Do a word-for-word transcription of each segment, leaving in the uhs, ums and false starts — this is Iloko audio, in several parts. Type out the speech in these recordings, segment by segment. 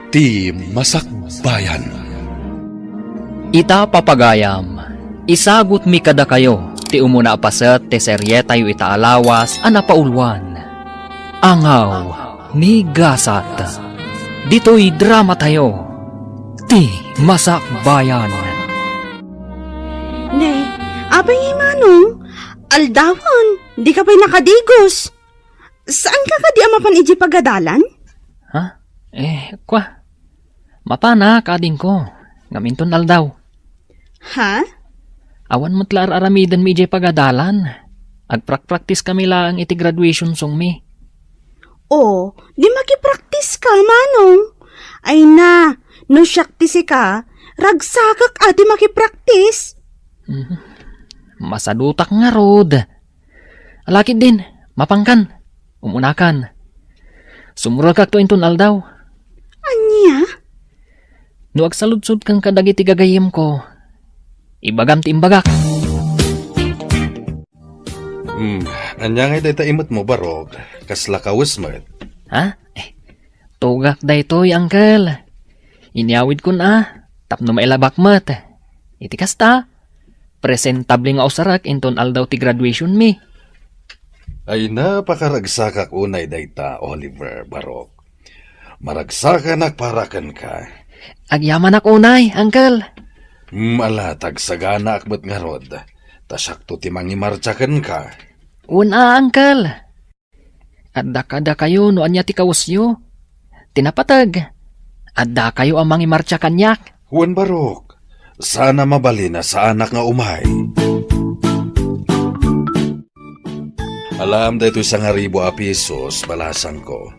Ti Masakbayan. Ita, papagayam, isagutmi kadakayo ti umuna a paset ti serietayo ita a lawas a napauluan, Angaw ni Gasat. Ditoy dramatayo, Ti Masakbayan. Ne, apay ngay, Manong? Aldawan, dika pay nakadigos. Saanka kadi a mapan idiay pagadalan? Ha? Eh, kwa. Mapanak, adingko. Ngem inton aldaw. Ha? Awan met la ar-aramidenmi idiay pagadalan. Agprakpraktiskami laeng iti graduation songmi. O, di makipraktiska, Manong. Ay na, no siak ti sika, ragsakak a ti makipraktis. Mhm. Masadutak ngarud. Ala ketdin, mapankan. Umunakan. Sumurekakto inton aldaw. Ania? No agsaludsodkan kadagiti gagayyemko, ibagam ti imbagak. Hmm, ania ngay dayta imetmo, Barok? Kasla kawes met? Ha? Eh, tugak daytoy, Uncle. Inyawidkon a, tapno mailabak met. Iti kasta, presentable nga usarek inton aldaw ti graduationmi. Ay, napakaragsakak unay dayta, Oliver, Barok. Maragsakanak para kenka. Agyamanak unay, Uncle. Hmm, ala, ta agsaganaak met ngarud. Ta siakto ti mangimartsa kenka. Wen a, Uncle. Adda kadakayo no ania ti kawesyo. Ti napateg, addakayo a mangimartsa kaniak. Wen, Barok, saan a mabalin a saanak nga umay. Alam daytoy sangaribu a pisos, balasangko.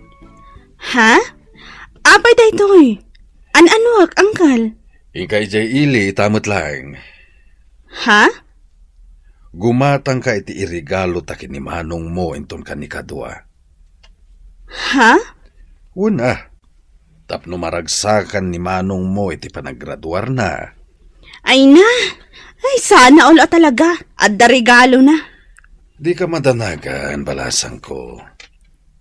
Ha? Apay daytoy? An-anuak, Uncle? Inka idiay ili, ita met laeng. Ha? Gumatangka iti iregalo ta ken ni manongmo inton kanikadua. Ha? Wen a, tapno maragsakan ni manongmo iti panagraduarna. Ay na! Ay, sana all a talaga. Adda regalona. Dika madanagan, balasangko.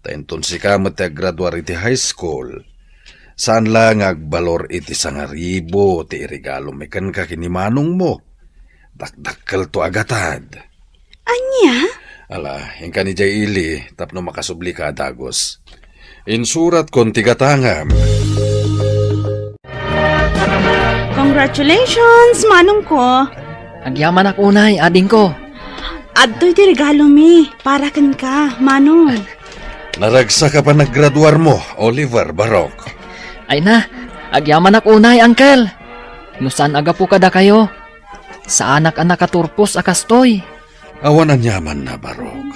Ta inton sika met ti aggraduar iti high school, saan la nga agbalor iti sangaribu ti iregalomi kenka ken ni manongmo. Dakdakkelto a gatad. Ania? Ala, inkan idiay ili tapno makasublika a dagus. Insuratkon ti gatangam. Congratulations, manongko. Agyamanak unay, adingko. Adtoy ti regalomi para kenka, manong. Naragsak a panagraduarmo, Oliver, Barok. Ay na, agyamanak unay, Uncle. No saan a gapu kadakayo, saanak a nakaturpos a kastoy. Awan aniamanna, Barok.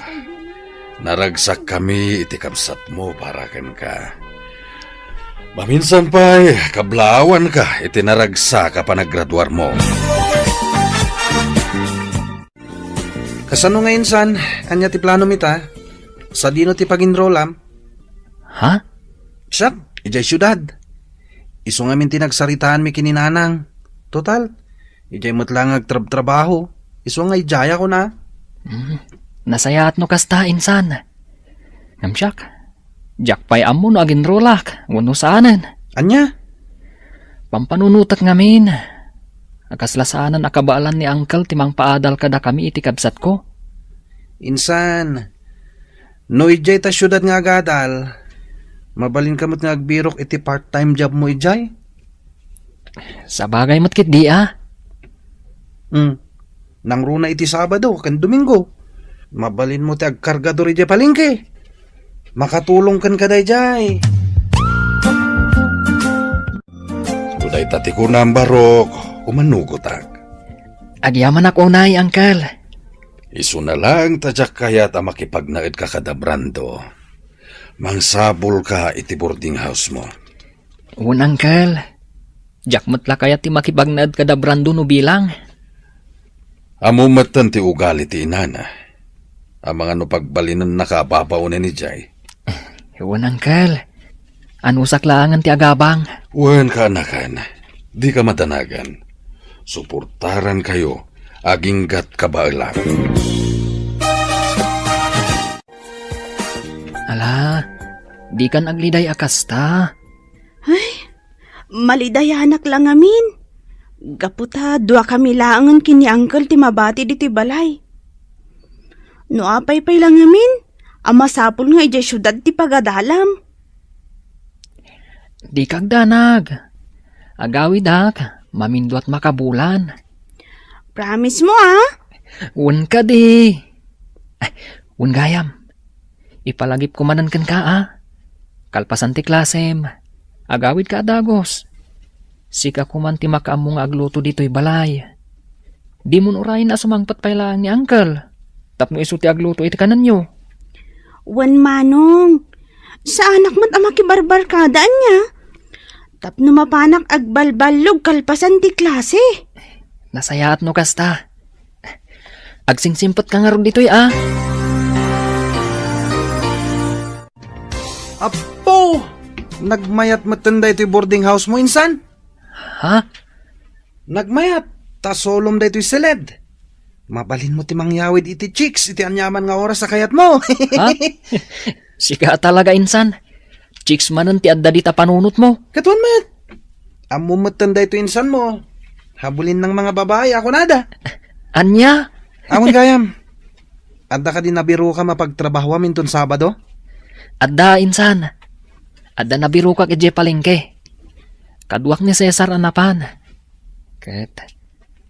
Naragsakkami iti kabsatmo para kenka. Maminsan pay, kablaawanka iti naragsak a panagraduarmo. Kasano nga insan? Ania ti planom ita? Sadino ti pag-enrollam? Ha? Siak, idiay siudad. Isu ngamin ti nagsaritaanmi ken ni nanang. Total, idiay met la nga agtrabtrabaho. Isu nga idiay a kuna. Hmm. Nasayaat no kasta, insan. Ngem siak, diak pay ammo no aginrolak wenno saanen. Ania? Pampanunotek ngamin. A kasla saanen a kabaelan ni Uncle ti mangpaadal kadakami iti kabsatko. Insan, no idiay ta siudad nga agadal, mabalinka met nga agbirok iti part-time job mo idiay? Sabagay met ketdi a. Hmm. Nangruna iti Sabado ken Domingo. Mabalinmo ti agkargador idiay palengke. Makatulong kenka daydiay. No dayta ti kunam, Barok, umanugotak. Agyamanak unay, Uncle. Isuna laeng ta diak kayat a makipagnaedka kada Brando. Mangsapulka iti boarding house mo. Wen, Uncle. Diak met la kayat ti makipagnaed kada Brando no bilang. Ammom metten ti ugali ti inana. Amangan no pagbalinenna a babaonen idiay. Wen, Uncle. Anusak laengen ti agabang. Wen, kaanakan. Dika madanagan. Suportarankayo aginggat kabaelak. Ala, dikan agliday a kasta. Ay, Malidayanak la ngamin. Gapu ta duakami laengen ken ni Uncle ti mabati ditoy balay. No apay pay la ngamin, a masapul nga idiay siudad ti pagadalam. Dika agdanag. Agawidak, maminduat makabulan. Promise mo, ah? Wen kadi. Ay, wen gayam. Ipalagipko manen kenka, a. Kalpasan ti klasem, agawidka a dagus. Sika koman ti makaammo nga agluto ditoy balay. Dimon urayen a sumangpet pay laeng ni Uncle tapno isu ti agluto iti kanenyo. Wen, Manong. Saanak met a makibarbarkada ania. Tapno mapanak agbalballog kalpasan ti klase. Nasayaat no kasta. Agsingsimpet ka ngarud ditoy, a. Apo! Nagmayat metten daytoy boarding house mo, insan? Ha? Nagmayat, ta solom daytoy siled. Mabalinmo ti mangyawid iti chicks iti aniaman nga oras a kayatmo. Ha? Sika a talaga, insan. Chicks manen ti adda dita panunotmo. Katuan met. Ammom metten daytoy insanmo. Habulinnang mga babae a kunada. Ania? Awan gayam. Adda kadi nabirokam a pagtrabahoam inton Sabado? Adda, insan. Adda nabirokak idiay palengke. Kaduak ni Cesar a napan. Ket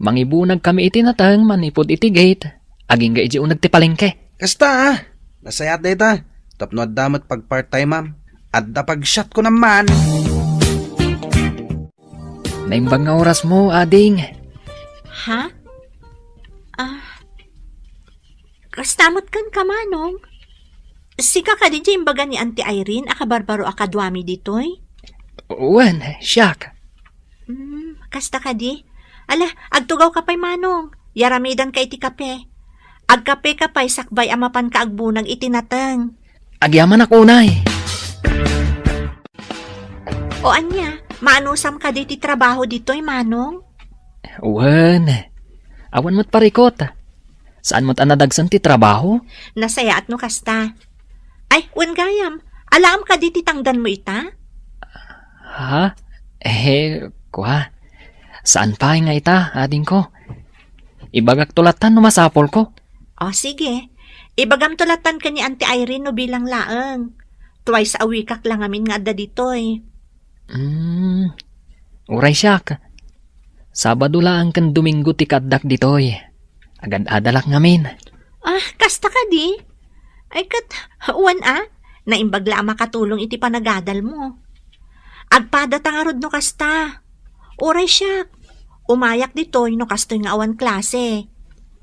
mangibunagkami iti nateng manipud iti gate, agingga idiay uneg ti palengke. Kasta, a. Nasayaat dayta. Tapno adda met pag-part-time-am. Adda pag-shot ko naman. Naimbag nga orasmo, ading. Ha? Ah, kasta met kenka, Manong? Sika kadi ti imbaga ni Auntie Irene a kabarbaro a kaduami ditoy? Wen, siak. Hmm, kasta kadi? Ala, agtugawka pay, Manong. Yaramidanka iti kape. Agkapeka pay sakbay a mapanka agbunag iti nateng. Agyamanak unay. O ania, maanusam kadi ti trabaho ditoy, Manong? Wen, awan met parikot. Saan met a nadagsen ti trabaho? Nasayaat no kasta. Ay, wen gayam, alaem kadi ti tangdanmo ita? Ha? Eh, kua. Saan pay nga ita, adingko? Ibagakto lattan no masapulko. O, sige. Ibagamto lattan ken ni Auntie Irene no bilang laeng. Twice a week-ak la ngamin nga adda ditoy. Hmm, uray siak. Sabado laeng ken Domingo ti kaaddak ditoy. Agad-adalak ngamin. Ah, kasta kadi? Ay, ket, wen a, naimbag la a makatulong iti panagadalmo. Agpadata ngarud no kasta. Uray siak, umayak ditoy no kastoy nga awan klase.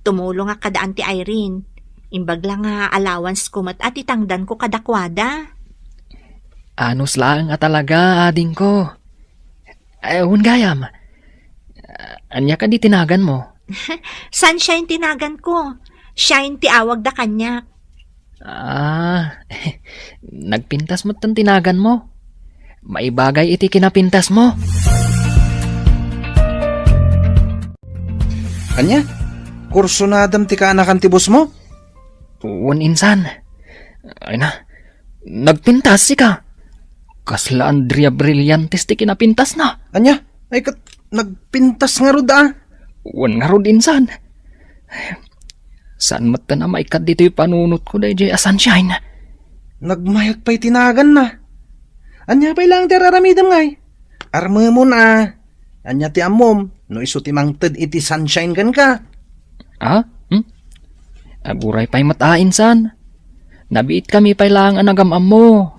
Tumulongak kada Auntie Irene. Imbag la nga allowance ko met a ti tangdanko kadakuada. Anus laeng a talaga, adingko. Eh, wen gayam. Ania kadi ti naganmo? Sunshine ti naganko. Shine ti awagda kaniak. Ah, nagpintas met ti naganmo. Maibagay iti kinapintasmo. Ania? Kursunadam ti kaanakan ti bossmo? Wen, insan. Ay na, nagpintas sika. Kasla Andrea Brillantes ti kinapintasna. Ania? Ay ket nagpintas ngarud a. Wen ngarud, insan. Saan met a maikkat ditoy panunotko daydiay a Sunshine. Nagmayat pay ti naganna. Ania pay laeng ti ar-aramidem ngay? Armemon a. Ania ti ammom no isu ti mangted iti Sunshine kenka? Ah? Hmm? Aguray pay met a, insan. Nabiitkami pay laeng a nagam-ammo.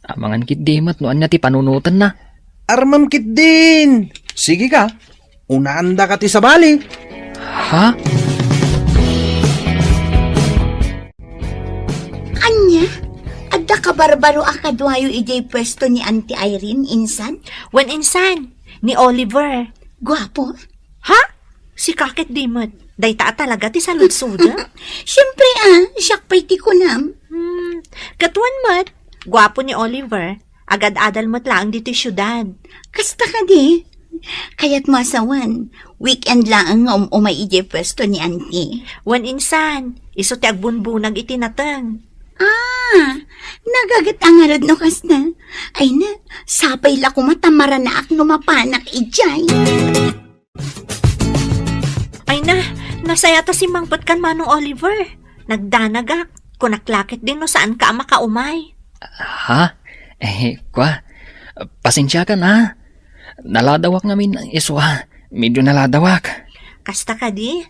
Amangan ketdi met no ania ti panunotenna. Armem ketdin. Sige ka. Unaandaka ti sabali. Ha? Ania? Adda kabarbaro a kaduayo idiay puesto ni Auntie Irene, insan? Wen, insan, ni Oliver. Guapo? Ha? Sika ketdi met. Dayta a talaga ti saludsodem? Siempre a, siak pay ti kunam. Hmm, ket wen met, guapo ni Oliver. Agad-adal met laeng ditoy siudad. Kasta kadi? Kayatmo a sawen, weekend laeng nga um-umay idiay puesto ni Auntie. Wen, insan, isu ti agbunbunag iti nateng. Ah, nagaget a ngarud no kasta. Ay na, sapay la koma ta maranaak no mapanak idiay. Ay na, nasaya ta simmangpet kan Manong Oliver. Nagdanagak. Kunak la ketdin no saanka a makaumay. Ha? Eh, kwa, pasensiakan, ha? Naladawak ngamin isu a. Medyo naladawak. Kasta kadi?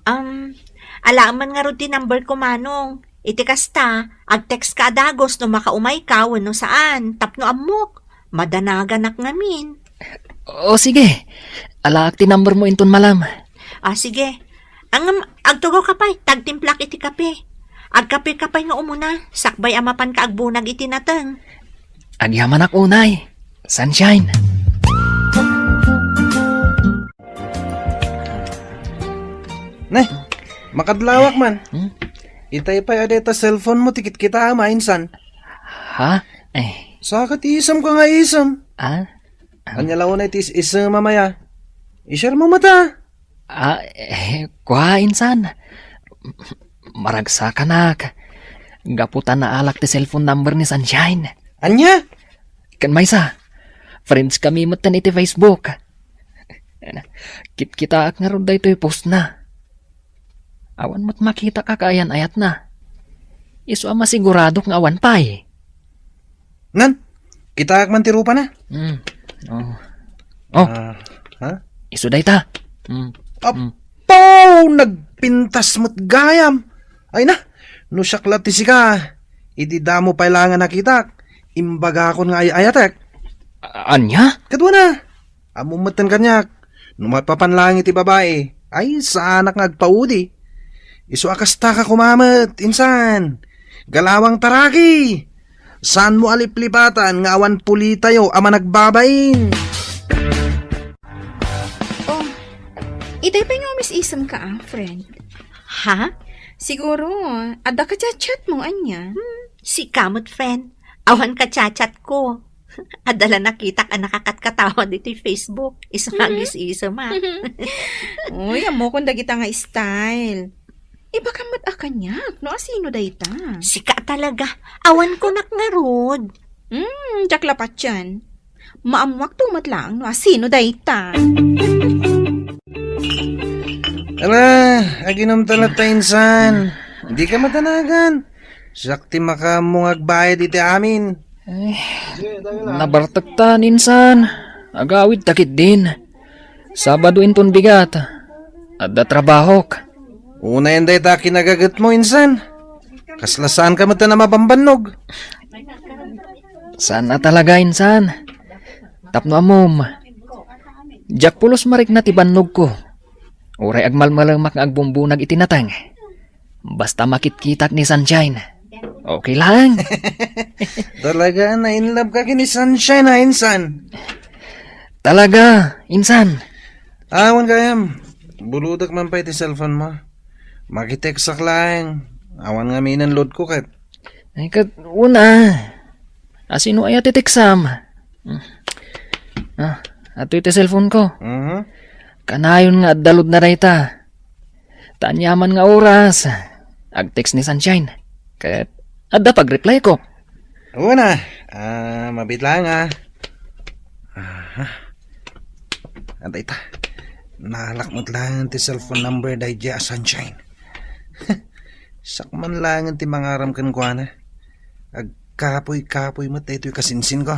Um, alaem man ngarud ti number ko, Manong. Iti kasta, ag-text ka a dagus no makaumayka wenno saan, tapno ammok. Madanaganak ngamin. O, sige. Alaak ti number mo inton malem. Ah, sige. Ngem, agtugaw ka pay, ta agtimplak iti kape. Agkape ka pay nga umuna, sakbay a mapanka agbunag iti nateng. Agyamanak unay, Sunshine. Ne, makadlawak man. Hmm? Itay pay a dayta cellphone mo ti kitkitaem a, insan. Ha? Eh. Saka ti isemka nga isem. Ah? Ania la unay ti is-isem a maya? I-share mo met a. Ah, eh, kua, insan. Maragsakanak. Gapu ta naalak ti cellphone number ni Sunshine. Ania? Ken maysa, friends kami metten iti Facebook. Kitkitaak ngarud daytoy postna. Awan met makitak a kaayan-ayatna. Isu a masiguradok nga awan pay. Nan, kitaak man ti rupana. Mm. Oh. Oh. Ah, ha? Isu dayta. Mm. Mm. Apo, nagpintas met gayam. Ay na, no siak la ti sika, idi damo pay la nga nakitak, imbagakon nga ay-ayatek. A-, ania? Kadua na. Ammom metten kaniak, no mapapan laeng iti babai, ay, saanak nga agpaudi. Isu a kasta ka koma met, insan. Galawang taraki! Saanmo a liplipatan nga awan pulitayo a managbabain? Oh, itay pay nga umis-isemka a, friend. Ha? Siguro, adda ka chat-chat mo, ania? Hmm, sika met, friend. Awan ka chat-chat ko. Adda la nakitak a nakakatkatawa ditoy Facebook. Isu nga Mhm. agis-isem a. Uy, ammokon dagita nga style. Ibagam met a kaniak, no asino dayta? Sika talaga. Awan ko nak ngarud. Hmm, diak la patien. Maammuak to met laeng no asino dayta. Ala, aginom ta latta insan. Di ka madanagan. Siak ti makaammo nga agbayad iti amin. Ay, nabartektan, insan. Agawidta ketdin. Sabado inton bigat. Adda trabahok. Unayen dayta kinagagetmo, insan. Kasla saanka met a mabambannog. Saan a talaga, insan. Tapno ammom. Diak pulos marikna ti bannogko. Uray agmalmalemak nga agbumbunag iti nateng. Basta makitkitak ni Sunshine. Okay lang. Talaga, na-in love ka ken ni Sunshine, ha, insan? Talaga, insan. Awan gayam. Buludak man pay ti cellphone mo. Makitekstak laeng. Awan ngamin load ko ket. Ay, ket una. Asino aya ti teksam? Ah, atoy ti cellphone ko. Mhm. Kanayon nga adda load na dayta. Ta aniaman nga oras, ag-text ni Sunshine. Ket adda pag-reply ko. Una, ah, mabit lang, ah. Aha. Adda ita. Naalak met lang ti cellphone number daydiay a Sunshine. Sakman lang ti mangaram kenkuana. Agkapuy-kapuy met daytoy kasinsin ko.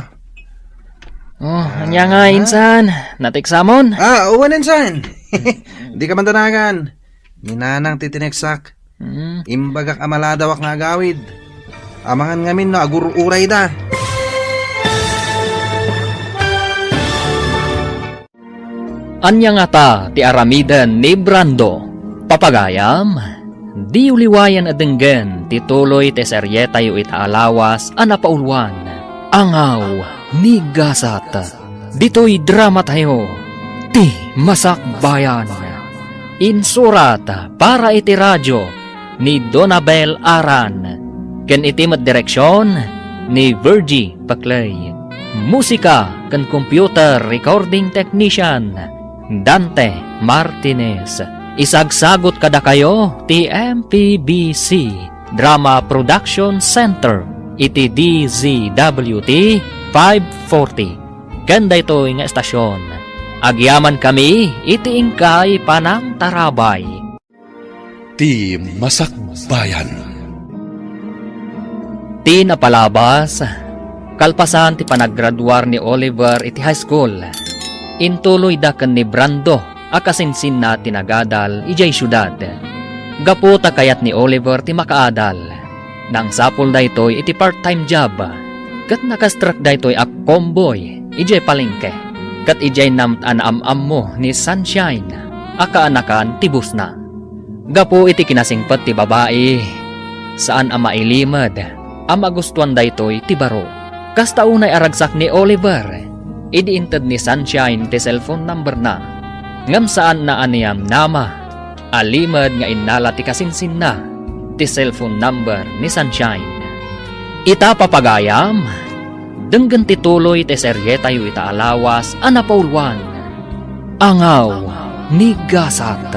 Oh, ania nga, ah, insan? Nateksamon? Ah, uwan, insan. Di ka man danagan. Ni nanang ti tineksak. Hmm. Imbagak a maladawak nga agawid. Amangan ngamin no agur-uray da. Ania ngata ti aramiden ni Brando? Papagayam, diyo liwayen a denggen ti tuloy ti serietayo ita a lawas a napauluan, Angaw ni Gasat. Ditoy dramatayo, Ti Masakbayan. Insurat para iti radio ni Donabel Aran, ken iti met direksion ni Virgie Paclay. Musika ken computer recording technician, Dante Martinez. Isagsagut kadakayo ti M P B C Drama Production Center iti D Z W T five forty. Ken daytoy nga estasion, agyamankami iti inkay panangtarabay. Ti Masakbayan. Ti napalabas, kalpasan ti panaggraduar ni Oliver iti high school, intuloyda ken ni Brando a kasinsinna ti nagadal idiay siudad. Gapu ta kayat ni Oliver ti makaadal, nangsapul daytoy iti part-time job, ket nakastrak daytoy a convoy idiay palengke, ket idiay nam-, a naam-ammo ni Sunshine a kaanakan ti bossna. Gapu iti kinasingpet ti babai, saan a mailimed a magustuan daytoy ti baro. Kasta unay a ragsak ni Oliver idi inted ni Sunshine ti cellphone numberna. Ngem saanna a niyamnama a limed nga innala ti kasinsinna ti cellphone number ni Sunshine. Ita, papagayam, denggen ti tuloy ti serietayo ita a lawas a napauluan, Angaw ni Gasat.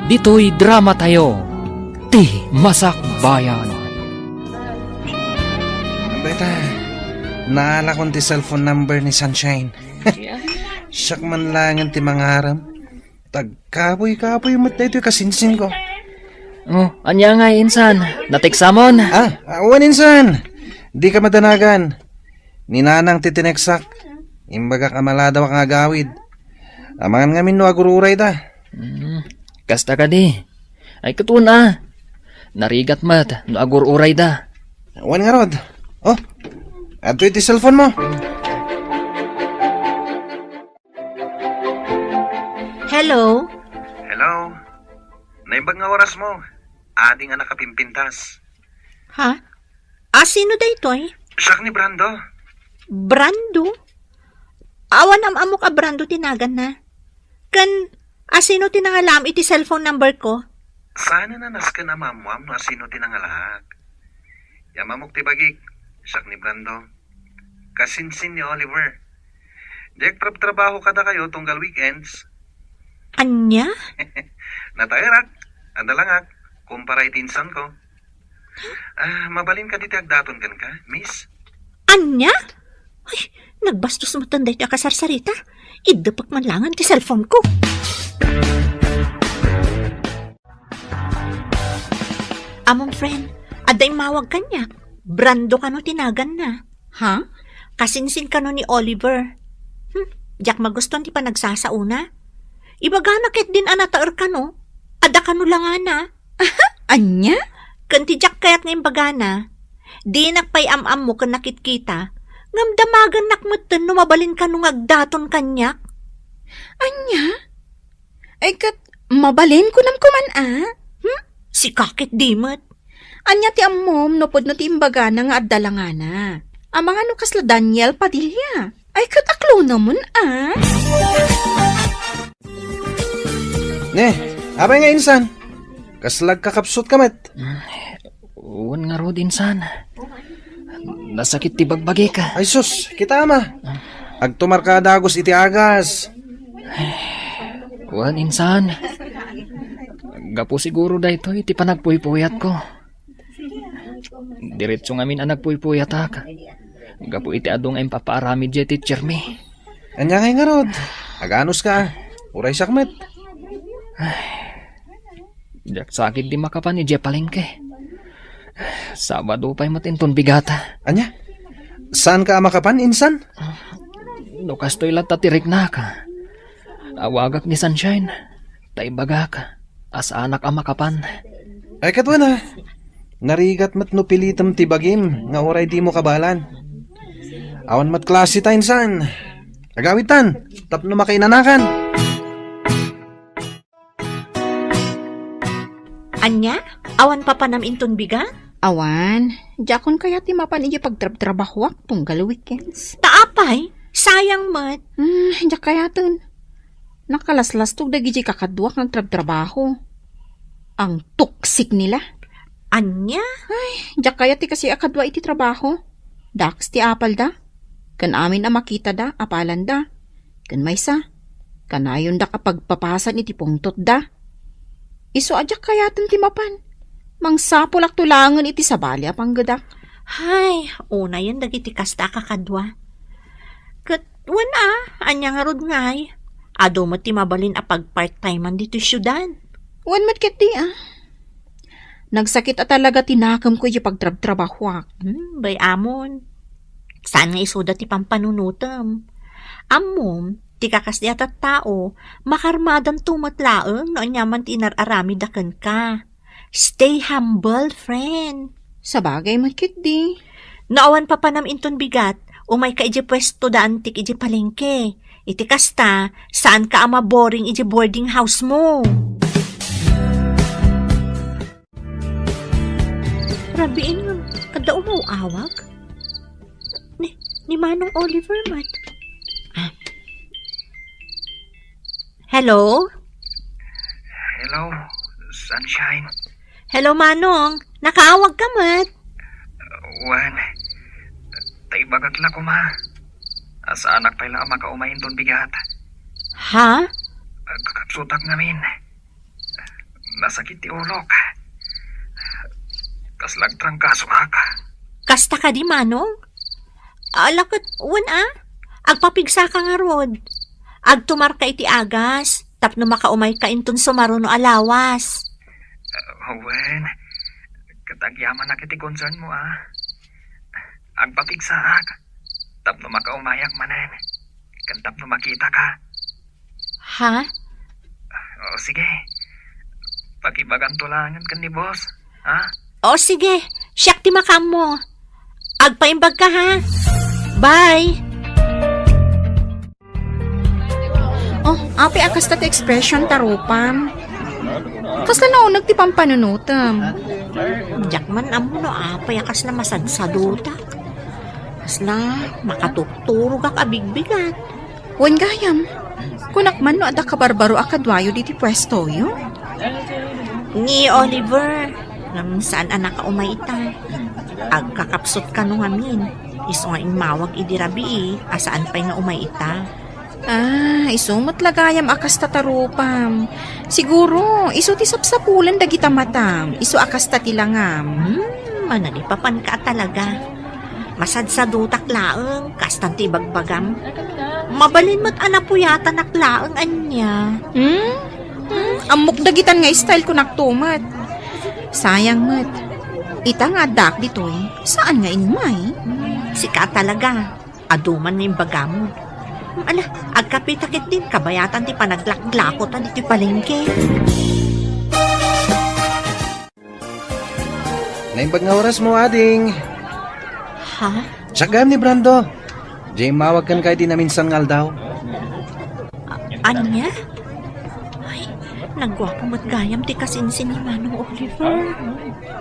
Ditoy dramatayo, Ti Masakbayan. Beta, naalakon ti cellphone number ni Sunshine. Siak man laengen ti mangarem. Tagkabuy-kabuy met daytoy kasinsin ko. Oh, ania ngay, insan? Natekstamon? Ah, ah, wen, insan. Dika madanagan. Ni Nanang ti tineksak. Imbagak a maladawak nga agawid. Amangan ngamin no agur-urayda. Hmm, kasta kadi. Ay, ket wen a. Narigat met no agur-urayda. Wen ngarud. Oh, adtoy ti cellphone mo. Hello? Hello? Naimbag nga oras mo. Adi nga nakapimpintas. Ha? A, sino daytoy? Siak ni Brando. Brando? Awan am-ammok a Brando ti naganna. Ken, a, sino ti nangalaam iti cellphone number ko? Saan a nasken a maammuam no a sino ti nangalaak. Yamamok ti bagik, siak ni Brando. Kasinsin ni Oliver. Diak trabtrabaho kadakayo tunggal weekends. Ania? Nataerak, adalangak, kumpara iti insan ko. Ah, mabalin kadi ti agdaton kenka, miss? Ania? Ay, nagbastos met daytoy a kasarsarita. Iddepek man laengen ti cellphone ko. Amom, friend, adda immawag kaniak. Brando kano ti naganna. Ha? Kasinsin kano ni Oliver. Hmm, diak magustuan ti panagsasaona. Ibagana ketdin a nataer kano. Adda kano langana. Ania? Ken ti diak kayat nga imbagana, dinak pay am-ammo ken nakitkita, ngem damagennak metten no mabalin kano nga agdaton kaniak. Ania? Ay, ket mabalin kunam koman a? Hmm? Sika ketdi met. Ania ti ammom no pudno ti imbagana nga adda langana? Amangan no kasla Daniel Padilla. Ay, ket aklonamen a? Ne, apay nga insan? Kasla agkakapsutka met? Wen ngarud, insan. Nasakit ti bagbagik. Ay sus, kita ama. Agtumarka a dagus iti agas. Wen, insan. Gapu siguro daytoy ti panagpuypuyatko. Diretso ngamin a nagpuypuyatak. Gapu iti adu nga impapaaramid diay teacher mi. Ania ngay ngarud? Aganuska. Uray siak met. Diak sa ketdi makapan idiay palengke. Sabado pay met inton bigata. Ania? Saanka a makapan, insan? No kastoy latta ti riknak, awagak ni Sunshine, ta ibagak a saanak a makapan. Ay, ket wen a. Narigat met no pilitem ti bagim nga uray dimo kabaelan. Awan met klase ta, insan. Agawidtan, tapno makainanakan. Ania? Awan papanam inton bigat? Awan. Diakon kayat ti mapan idiay pagtrabtrabahoak tunggal weekends. Ta apay? Sayang met. Hmm, diak kayaten. Nakalaslastog dagiti kakaduak nga agtrabtrabaho. Ang toxic nila. Ania? Ay, diak kayat ti kasi a kadua iti trabaho. Dakes ti apalda. Ken amin a makitada, apalanda. Ken maysa, kanayondak a pagpapasan iti pungtotda. Isu a diak kayaten ti mapan. Mangsapulakto laengen iti sabali a panggedak. Hay, unayen dagiti kasta a kakadua. Ket wen a, ania ngarud ngay? Adu met ti mabalin a pagpart-timean ditoy siudad. Wen met ketdi a. Nagsakit a talaga ti nakemko iti pagtrabtrabahuak. Hmm, bay-amon. Saan nga isuda ti pampanunotem? Ammom, ti kakasdi a tattao, makarmadanto met laeng no aniaman ti inar-aramidda kenka. Stay humble, friend. Sabagay met ketdi. No awan papanam inton bigat, umayka idiay puesto da antik idiay palengke. Iti kasta, saanka a maboring idiay boarding house mo. Rabiin nga, adda umaw-awag? Ni, ni Manong Oliver met. Ah. Hello? Hello, Sunshine. Hello, Manong. Nakaawag ka met? Wen, ta ibagak la koma. Saanak pay la a makaumay inton bigat. Ha? Kakapsutak ngamin. Nasakit ti ulok. Kasla agtrangkasoak. Kasta kadi, Manong? Ala ket, wen a? Agpapigsaka ngarud. Agtumarka iti agas, tapno makaumayka inton sumaruno a lawas. Ah, wen, ket agyamanak iti concern mo, a. Agpapigsaak, tapno makaumayak manen, ken tapno makitaka. Ha? O, sige. Pakibaganto laengen ken ni boss, ha? O, sige. Siak ti makaammo. Agpaimbagka, ha? Bye! Oh, apay a kasta ti expression ta rupam? Kasla nauneg ti pampanunotem? Diak man ammo no apay a kasla masadsadutak. Kasla makatutturogak a bigbigat. Wen gayam, kunak man no adda kabarbaro a kaduayo ditoy puestoyo? Ni Oliver, ngem saan a nakaumay ita. Agkakapsut kano ngamin, isu nga immawag idi rabii a saan pay nga umay ita. Ah, isu met la gayam a kasta ta rupam. Siguro, isu ti sapsapulen dagita matam, isu a kasta ti langam. Hmm, manalipapanka a talaga. Masadsadutak laeng, kastan ti ibagbagam. Mabalin met a napuyatanak laeng ania. Hmm? Hmm? Ammok dagitan nga style ko naktumet. Sayang met. Ita nga addaak ditoy, saan nga immay? Sika talaga. Adu man nga imbagam. Ala, agkapita ketdin, kabayatan ti panaglaklako ta ditoy palengke. Naimbag nga oras mo, ading. Ha? Siak gayam ni Brando. Diay immawag kenka idi naminsan nga aldaw. A-, ania? Ay, nagguapo met gayam ti kasinsin ni Manong Oliver.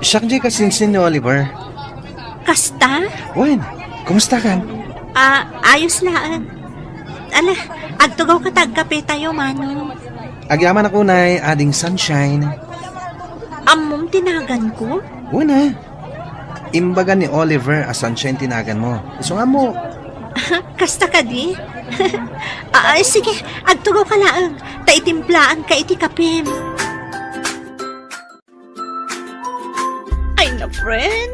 Siak diay kasinsin ni Oliver. Kasta? Wen, kumusta kan? Ah, ayos laeng. Ala, agtugawka ta agkape tayo, Manong. Agyamanak unay, Ading Sunshine. Ammom ti naganko? Wen a. Imbaga ni Oliver a Sunshine ti naganmo. Isu nga ammo. Kasta kadi? Ah, sige, agtugawka laeng, ta itimplaanka iti kapem. Ay na, friend.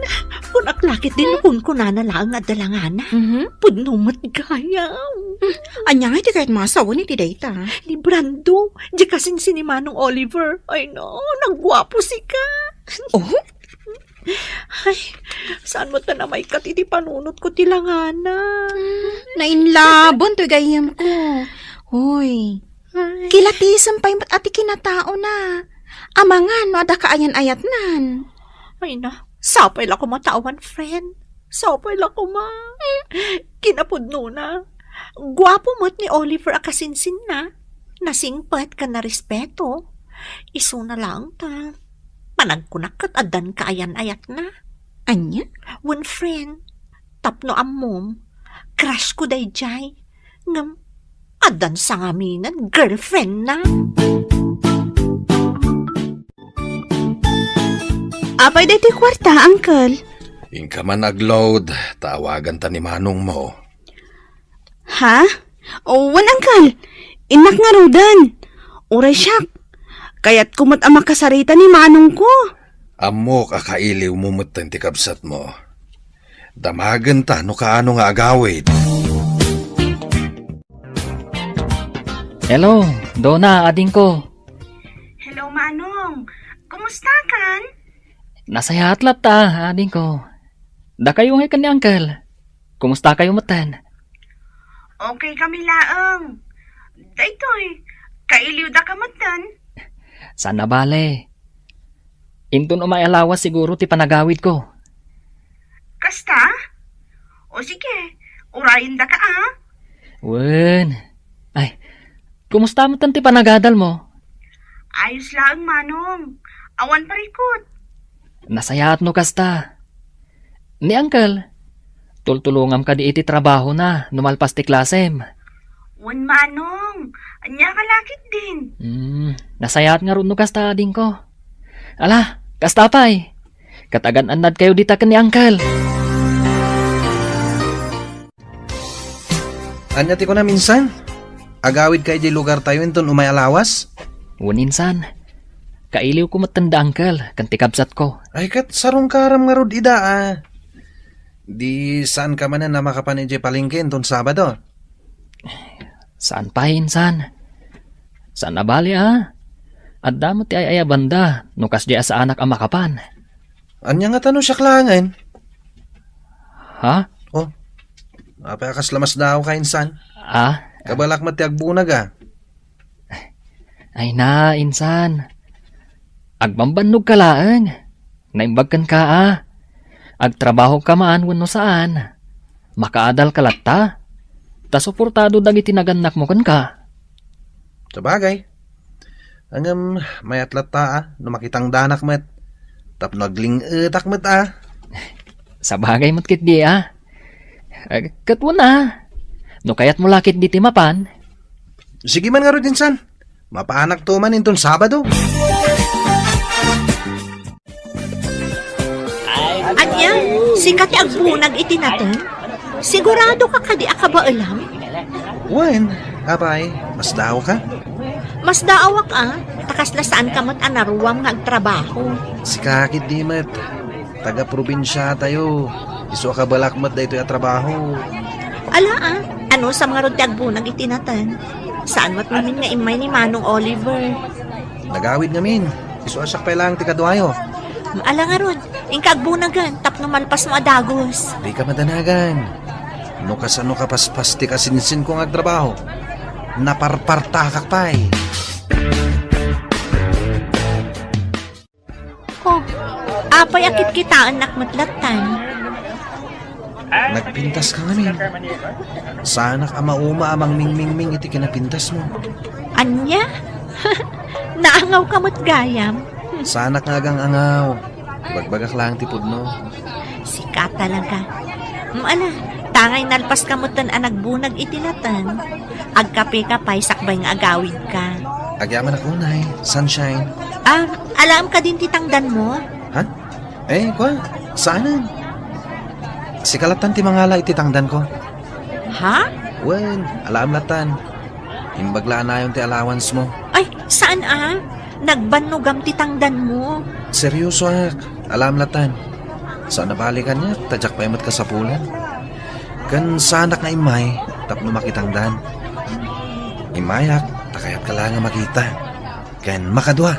Kunak la ketdin no kunkunana laeng nga adda langana. Mhm. Pudno met gayam. Hmm. Ania nga iti kayat masawen iti dayta? Ni Brando, diay kasinsin ni Manong Oliver. Ay na, nagguapo sika. Oh? Ay, saan met ta namaykat iti panunotko ti langana? Hmm, nainlaben toy gayyemko. Hoy, Ay. Kilatisem pay met a ti kinataona. Amangan no adda kaayan-ayatnan. Ay na, sapay la koma ta awan friend. Sapay la koma. Kinapudnona, guapo met ni Oliver a kasinsinna. Nasingpet ken narespeto. Isuna laeng ta, panagkunak ket addan kaayan-ayatna. Ania? Wen friend, tapno ammom, crush ko daydiay. Ngem, addan sangaminen girlfriendna. Apay daytoy kuarta, Uncle? Inka man agload, ta awaganta ni manongmo. Ha? O, wen, Uncle. Innak ngaruden. Uray siak. Kayatko met a makasarita ni manongko. Ammok a kailiwmo metten ti kabsatmo. Damagenta no kaano nga agawid. Hello, Dona, adingko. Hello, Manong. Kumusta kan? Nasayaat latta, adingko. Dakayo ngay ken ni Uncle. Kumusta kayo metten? Okay kami laeng. Daytoy, kailiwda ka metten? Saan a bale. Inton umay a lawas siguro ti panagawidko. Kasta? O sige, urayendaka a. Wen. Ay, kumusta metten ti panagadalmo? Ayos laeng, Manong. Awan parikut. Nasayaat no kasta. Ni Uncle, tultulongam kadi iti trabahona no malpas ti klasem. Wen, Manong. Ania ka lakit din? Hmm, nasayaat ngarud no kasta, adingko. Ala, kasta pay. Ket agan-annadkayo dita ken ni Uncle. Ania ti kunam insan? Agawidka idiay lugartayo inton umay a lawas? Wen insan. Kailiwko metten da Uncle ken ti kabsatko. Ay, ket sarungkaram ngarud ida a. Di saanka manen a makapan idiay palengke inton Sabado? Saan pay insan. Saan a bale a. Adda met ti ay-ayabanda no kasdiay a saanak a makapan. Ania ngata no siak laengen? Ha? Oh, apay a kasla masdaawka insan? Ah? Kabalak met ti agbunag a. Ay na, insan. Agbambannogka laeng. Naimbag kenka a. Agtrabahoka man wenno saan. Makaadalka latta. Ta suportado dagiti nagannakmo kenka. Sabagay. Ngem, mayat latta a, no makitangdanak met. Tapno agling-etak met a. Sabagay met ketdi a. Eh, ket wen a. No kayatmo la ketdi ti mapan. Sige man ngarud insan. Mapaanakto man inton Sabado. Ania, sika ti agbunag iti nateng? Siguradoka kadi a kabaelam? Wen, apay, masdaawka? Masdaawak a, ta kasla saanka met a naruam nga agtrabaho. Sika ketdi met, taga-probinsiatayo. Isu a kabalak met daytoy a trabaho. Ala a, anusam ngarud ti agbunag iti nateng? Saan met ngamin nga immay ni Manong Oliver? Nagawid ngamin. Isu a siak pay laeng ti kaduayo. Ala ngarud, inka agbunagen tapno malpasmo a dagus. Dika madanagan. No kasano kapaspas ti kasinsinko nga agtrabaho, naparpartakak pay. Oh, apay a kitkitaennak met lattan? Nagpintaska ngamin. Saanak a mauma a mangmingmingming iti kinapintasmo. Ania? Naangawka met gayam. Saanak nga agang-angaw. Ibagbagak laeng ti pudno. Sika talaga. Mm, ala, tangay nalpaska metten a nagbunag iti nateng. Agkapeka pay sakbay nga agawidka. Agyamanak unay, Sunshine. Ah, alaem kadin ti tangdanmo? Ha? Eh, kua, saanen. Sika lattan ti mangala iti tangdanko. Ha? Wen, alaem lattan. Imbag la a nayon ti allowance mo. Ay, saan a? Nagbannogam ti tangdanmo. Seryosoak. Alaem lattan. Saan a bale kaniak, ta diak pay met kasapulan. Ken saanak nga immay tapno makitangdan. Immayak, ta kayatka laeng a makita. Ken makadua.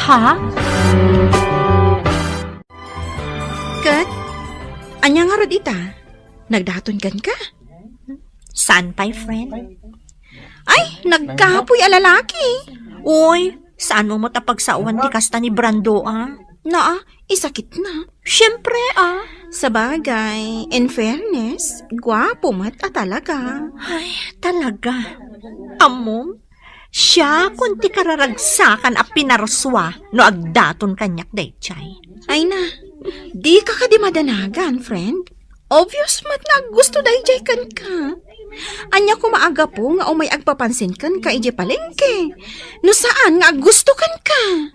Ha? Ket, ania ngarud ita? Nagdaton kenka? Saan pay, friend? Ay, nagkapoy a lalaki. Uy, saanmo met a pagsaoan ti kasta ni Brando, a? Naa, isakitna. Siempre, a. Sabagay, in fairness, guapo met a talaga. Ay, talaga. Ammom, siakon ti kararagsakan a pinarsua no agdaton kaniak daydiay. Ay na, dika kadi madanagan, friend. Obvious met nga aggusto daydiay kenka. Ania koma a gapu nga umay agpapansin kenka idiay palengke? No saan nga aggusto kenka?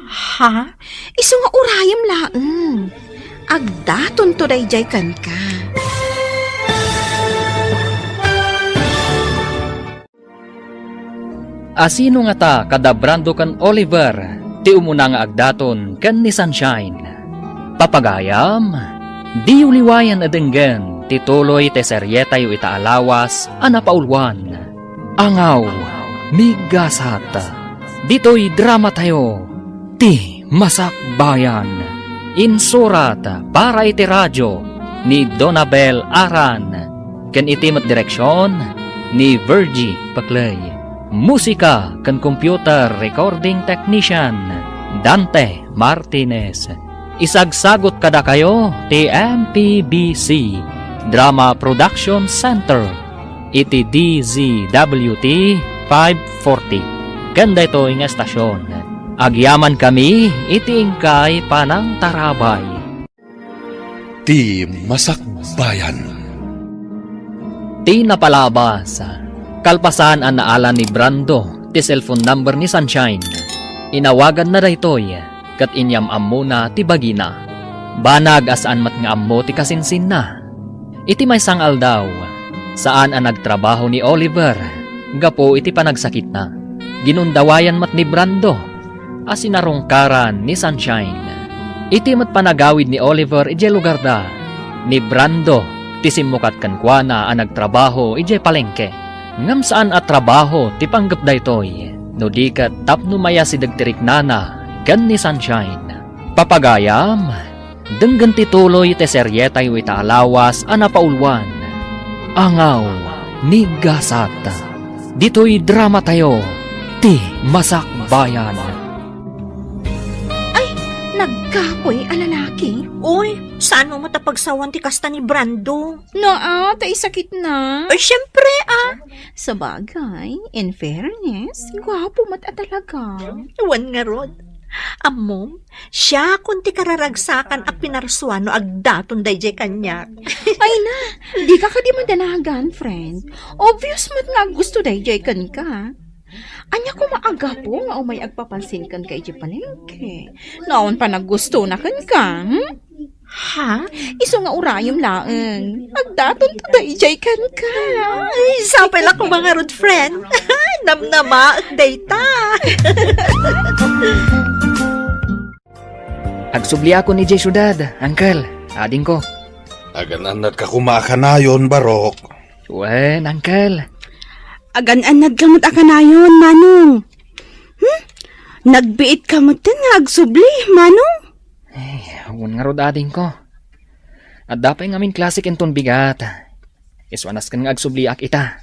Ha? Isu nga urayem laeng. Agdatonto daydiay kenka. Asino ngata kada Brando ken Oliver? ti umuna nga agdaton ken ni Sunshine. Papagayam, diyo liwayan a denggen ti tuloy ti serietayo ita a lawas a napauluan, Angaw, Migasat. Ditoy dramatayo, Ti Masakbayan. Insurat para iti radio ni Donabel Aran, ken iti met direksion ni Virgie Paclay. Musika ken computer recording technician, Dante Martinez. Isagsagut kadakayo ti M P B C Drama Production Center iti D Z W T five forty. Ken daytoy nga estasion, agyamankami iti inkay panangtarabay. Ti Masakbayan. Ti napalabas, kalpasan a naala ni Brando ti cellphone number ni Sunshine, inawaganna daytoy ket inyam-ammona ti bagina. Banag a saan met nga ammo ti kasinsinna. Iti maysa nga aldaw, saan a nagtrabaho ni Oliver gapu iti panagsakitna. Ginundawayan met ni Brando a sinarungkaran ni Sunshine. Iti met panagawid ni Oliver idiay lugarda, ni Brando ti simmukat kenkuana a nagtrabaho idiay palengke. Ngem saan a trabaho ti panggep daytoy, no di ket tapno mayasideg ti riknana ken ni Sunshine. Papagayam, denggen ti tuloy ti serietayo ita a lawas a napauluan, Angaw, Migasat. Ditoy dramatayo, Ti Masakbayan. Ay, nagkapoy a lalaki. Uy, saan mo matapagsawan ti kasta ni Brando? Naa, ta isakit na. Ay, syempre, ah. Sabagay, in fairness, gwapo met a talaga. Wan ngarud. Ammom, siakon ti kararagsakan a pinarsua no agdaton daydiay kaniak. Ay na, dika kadi madanagan, friend. Obvious met nga aggusto daydiay kenka. Ania koma a gapu nga umay agpapansin kenka idiay palengke? No awan panaggustona kenka, hmm? Ha? Isu nga urayem laeng. Agdaton ta daydiay kenka. Ay, sapay la koma ngarud, friend. Namnamaek dayta. Agsubliakon idiay siudad, uncle, adingko. Agan-annatka koma a kanayon, Barok. Wen, uncle. Agan-annadka met a kanayon, Manong. Hmm? Nagbiitka metten nga agsubli, Manong? Ay, wen ngarud, adingko. Adda pay ngamin klasek inton bigat. Isu a nasken nga agsubliak ita.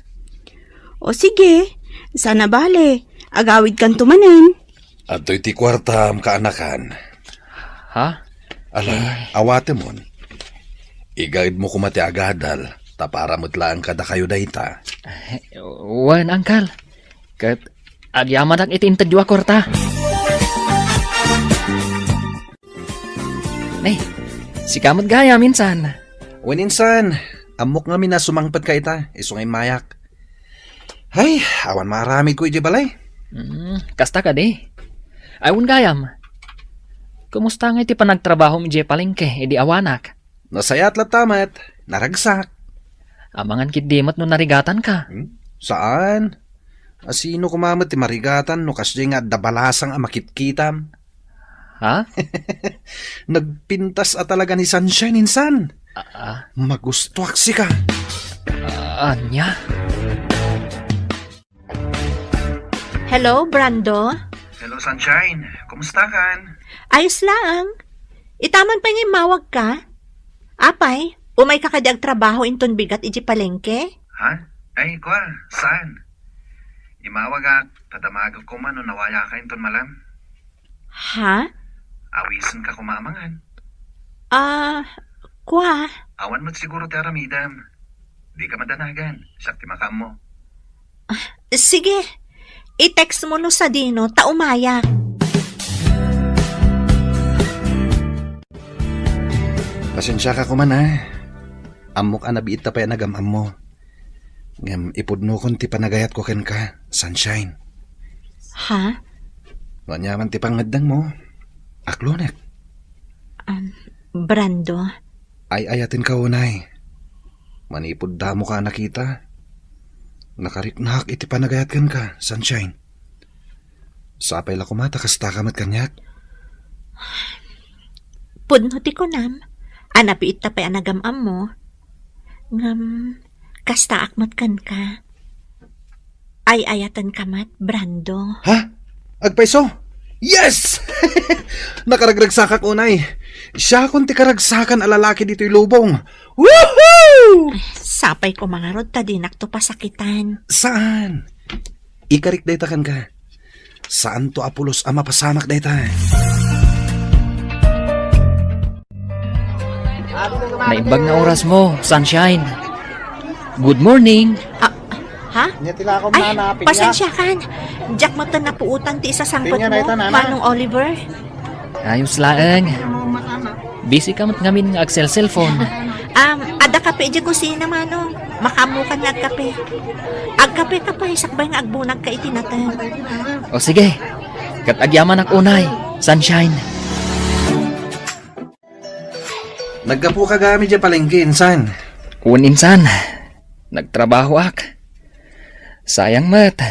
O sige, saan a bale, agawidkanto manen. Adtoy ti kuartam, kaanakan. Ha? Ala, eh, awatemon. Igaedmo koma ti agadal, ta para met laeng kadakayo dayta. Eh, wen, uncle. Ket agyamanak iti intedyo a kuarta. Ne, sika met gayam insan. Wen insan, ammok ngamin a sumangpetka ita, isu nga immayak. Hay, awan maaramidko idiay balay. Hmm, kasta kadi. Ay, wen gayam. Kumusta ngay ti panagtrabahom idiay palengke idi awanak? Nasayaat latta met, naragsak. Amangan ketdi met no narigatanka. Hmm? Saan? A, sino koma met ti marigatan no kasdiay nga adda balasang a makitkitam? Ha? Nagpintas a talaga ni Sunshine insan. Ah, ah. Magustuak sika. Ah, ania? Hello, Brando? Hello, Sunshine. Kumusta kan? Ayos laeng. Ita man pay nga immawagka? Apay, umayka kadi agtrabaho inton bigat idiay palengke? Ha? Ay, kua, saan? Imawagak, ta damagek koma no nawayaka inton malem. Ha? Awisenka koma a mangan. Ah, kua. Awan met siguro ti aramidem. Dika madanagan, siak ti makaammo. Ah, sige. I-text mo no sadino, ta umayak. Pasensiaka koma, a. Ammok a nabiitta pay a nagam-ammo. Ngem ipudnokon ti panagayatko kenka, Sunshine. Ha? No aniaman ti pangngeddengmo, aklonek. Um, Brando. Ay-ayatenka unay. Manipud damoka a nakita, nakariknak iti panagayat kenka, Sunshine. Sapay la koma ta kastaka met kaniak. Pudno ti kunam, a nabiitta pay a nagam-ammo. Ngem, kastaak met kenka. Ay-ayatenka met, Brando. Ha? Agpayso? Yes! Nakaragragsakak unay. Siakon ti karagsakan a lalaki ditoy lubong. Woohoo! Sapay koma ngarud ta dinakto pasakitan. Saan? Ikarik dayta kenka. Saanto a pulos a mapasamak dayta. Naimbag nga oras mo, Sunshine. Good morning. Ah, ha? Ay, pasensiakan. Diak met napuotan ti isasangpet mo, Manong Oliver. Ayos laeng. Busy ka met ngamin nga agselselpon. Um, adda kape idiay kusina, Manong. Makaammokan nga agkape. Agkapeka pay, sakbay nga agbunagka iti nateng. O sige, ket agyamanak unay, Sunshine. Naggapuka gayam idiay palengke, insan? Wen, insan. Nagtrabahoak. Sayang met,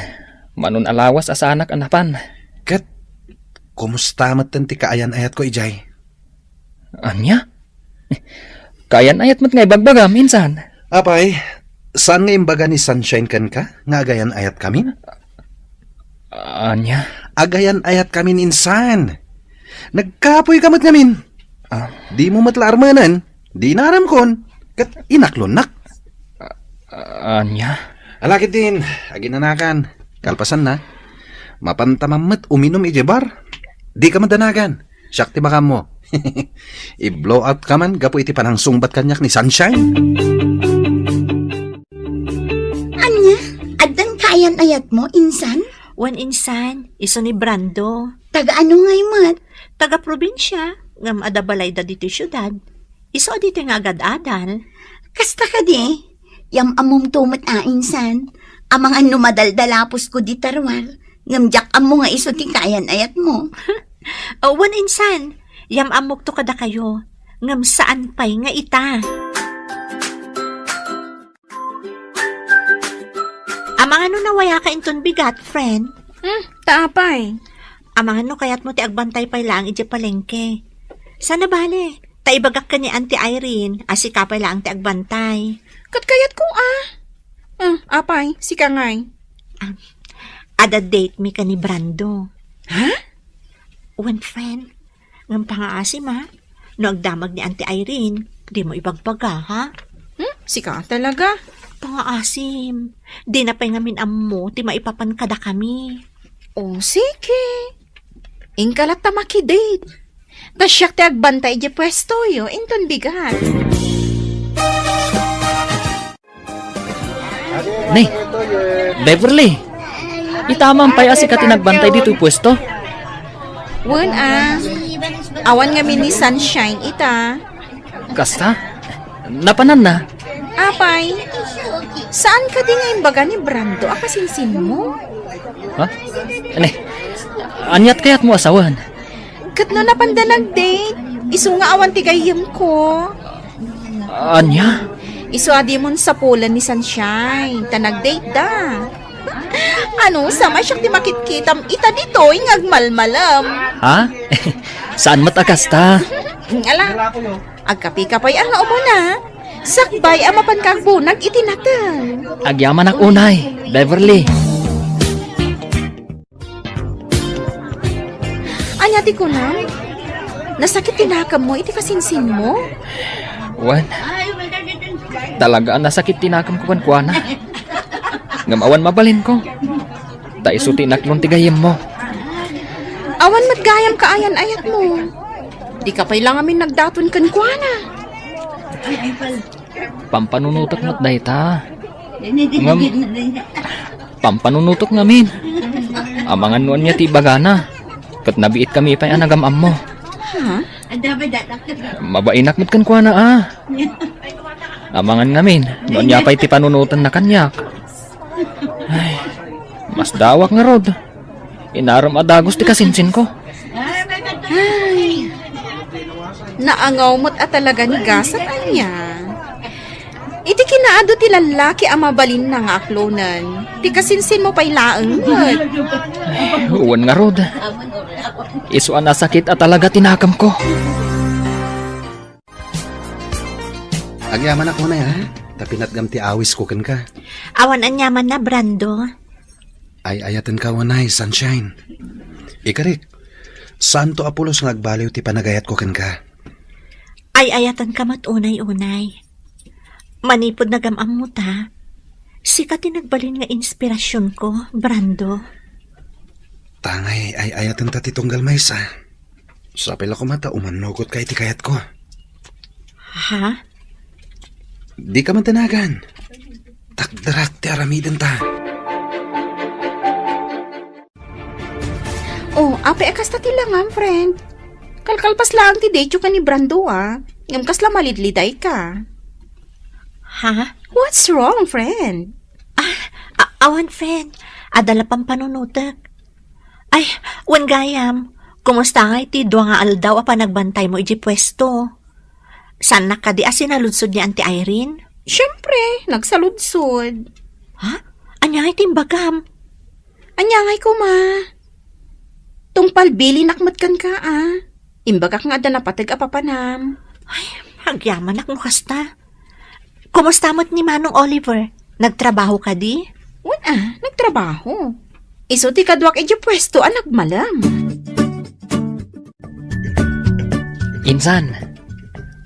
mano a lawas a saanak a napan. Ket, kumusta metten ti kaayan-ayatko idiay? Ania? Kaayan-ayat met nga ibagbagam, insan. Apay, saan nga imbaga ni Sunshine kenka nga agayan-ayatkamin? Ania? Agayan-ayatkamin, insan. Nagkapoyka met ngamin. Ah. Dimo met la armenen, dinaramkon, ket inaklonnak. Ah, ania? Ala ketdin, aginanakan. Kalpasanna, mapantaman met uminum idiay bar. Dika madanagan. Siak ti makaammo. I-blow out ka man gapu iti panangsungbat kaniak ni Sunshine. Ania? Addan kaayan-ayatmo, insan? Wen, insan, isu ni Brando. Taga ano ngay met? Taga probinsia, ngem adda balayda ditoy siudad. Isu a ditoy nga agad-adal. Kasta kadi? Yam-ammomto met a, insan. Amangan no madaldalaposko dita ruar, ngem diak ammo nga isu ti kaayan-ayatmo. O, wen, insan, yam-ammokto kadakayo, ngem saan pay nga ita. Amangan no nawayaka inton bigat, friend? Hmm, ta apay? Amangan no kayatmo ti agbantay pay laeng idiay palengke. Saan a bale, ta ibagak ken ni Auntie Irene a sika pay laeng ti agbantay. Ket kayatko a. Hmm, apay, sika ngay? Ah, adda date mi ken ni Brando. Ha? Wen, friend. Ngem pangaasim, a. No agdamag ni Auntie Irene, dimo ibagbaga, ha? Hmm? Sika talaga? Pangaasim. Dina pay ngamin ammo ti maipapan kadakami. O, sige. Inka latta makidate. Ta siak ti agbantay idiay puestoyo, inton bigat. Ne, Beverly, ita man pay a sika ti nagbantay ditoy puesto? Wen a, awan ngamin ni Sunshine ita. Kasta? Napananna? Apay, saan kadi nga imbaga ni Brando a kasinsinmo? Ha? Ne, aniat kayatmo a sawen? Ket no napanda nag-date, isu nga awan ti gayyemko. Ania? Isu a dimon sapulen ni Sunshine, ta nag-date da. Ano, sama siak ti makitkitam ita ditoy nga agmalmalem. Ha? Saan met a kasta? Ala, agkapika pay a nga umuna. Sakbay a mapanka agbunag iti nateng. Agyamanak unay, Beverly. Ania ti kunam? Nasakit ti nakemmo iti kasinsinmo? Wen, talaga a nasakit ti nakemko kenkuana. Ngem awan mabalinko. Ta isu ti inaklon ti gayyemmo. Awan met gayam kaayan-ayatmo. Dika pay la ngamin nagdaton kenkuana. Pampanunotek met dayta. Ngem, pampanunotek ngamin. Amangan no ania ti ibagana. Ket nabiitkami pay a nagam-ammo. Ha? Mabainak met kenkuana a. Amangan ngamin no ania pay ti panunotenna kaniak. Ay, masdawak ngarud. Inaram a dagus ti kasinsinko. Ay, naangaw met a talaga ni gasat ania. Iti Naadu ti lallaki a mabalinna nga aklonen. Ti kasinsinmo pay laeng met. Wen ngarud, isu a nasakit a talaga ti nakamko. Agyamanak unay, ha? Ta pinatgam ti awisko kenka. Awan aniamanna, Brando. Ay-ayatenka unay, Sunshine. Ikarik, saanto a pulos nga agbaliw ti panagayatko kenka. Ay-ayatenka met unay-unay. Manipud nagam-ammo ta, sika ti nagbalin nga inspirasionko, Brando. Tangay ay-ayatenta ti tunggal maysa. Sapay la koma ta umannugotka iti kayatko. Ha? Dika man danagan. Takderak ti aramidenta. Oh, apay a kasta ti langam, friend? Kalkalpas laeng ti date-yo ken ni Brando, a. Ngem kasla malidlidayka. Ha? What's wrong, friend? Ah, a-, awan, friend. Adda la pampanunotek. Ay, wen gayam, kumusta ngay ti dua nga aldaw a panagbantaymo idiay puesto? Saannak kadi a sinaludsod ni Auntie Irene? Siempre, nagsaludsod. Ha? Ania ngay ti imbagam? Ania ngay koma? Tungpal bilinak met kenka, a. Imbagak nga adda napateg a papanam. Ay, agyamanak no kasta. Kumusta met ni Manong Oliver? Nagtrabaho kadi? Wen a, nagtrabaho. Isu ti kaduak idiay puesto a nagmalem. Insan,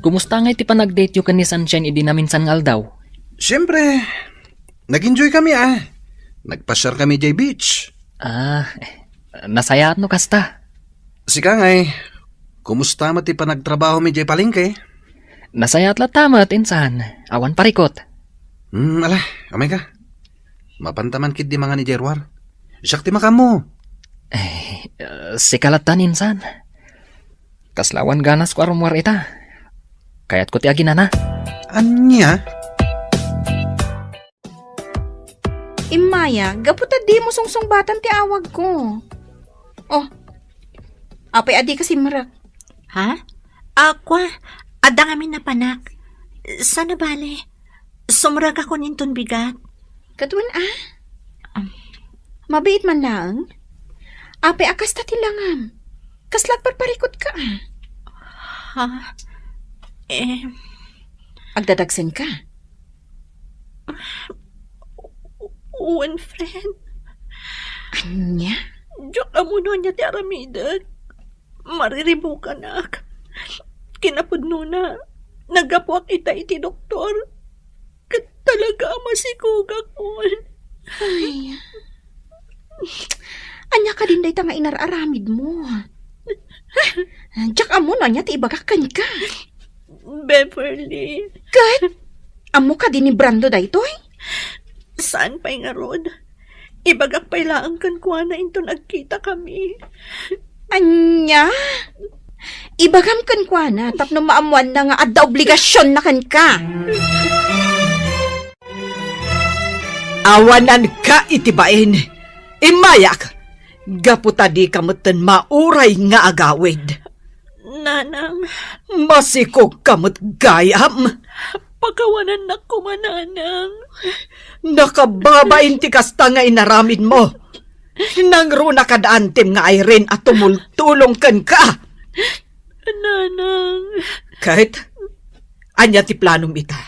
kumusta ngay ti panagdate-yo ken ni Sunshine idi naminsan nga aldaw? Siempre, nag-enjoy kami, a. Nagpasiar kami idiay beach. Ah, nasayaat no kasta. Sika ngay, kumusta met ti panagtrabahom idiay palengke? Nasayaat latta met, insan. Awan parikut. Hmm, ala, umayka. Mapanta man ketdi mangan idiay ruar. Siak ti makaammo. Eh, sika latta, insan. Kasla awan ganasko a rummuar ita. Kayatko ti aginana. Ania? Immaya, gapu ta dimo sungsungbatan ti awagko. Oh, apay a dika simrek? Ha? Akua, adda ngamin napanak. Saan a bale? Sumrekakon inton bigat. Ket wen a? Am. Mabiit man laeng? Apay a kasta ti langam? Kasla agparparikutka a? Ha? Eh. Agdadagsenka? Wen, friend. Ania? Diak ammo no ania ti aramidek. Mariribukanak. Kinapudnona, naggapuak ita iti doktor. Ket talaga a masikogakon. Ay. Ania kadin dayta nga inar-aramidmo? Diak ammo no ania ti ibagak kenka. Beverly. Ket? Ammo kadi ni Brando daytoy? Saan pay ngarud? Ibagak pay laeng kenkuana inton agkitakami. Ania? Ibagam kenkuana tapno maammoanna nga adda obligasionna kenka. Awananka iti bain. Immayak, gapu ta dika metten mauray nga agawid. Nanang. Masikogka met gayam. Pakawanannak koma, Nanang. Nakababain ti kasta nga inaramidmo. Nangruna kad antim nga Irene a tumultulong kenka. Nanang. Ket, ania ti planom ita?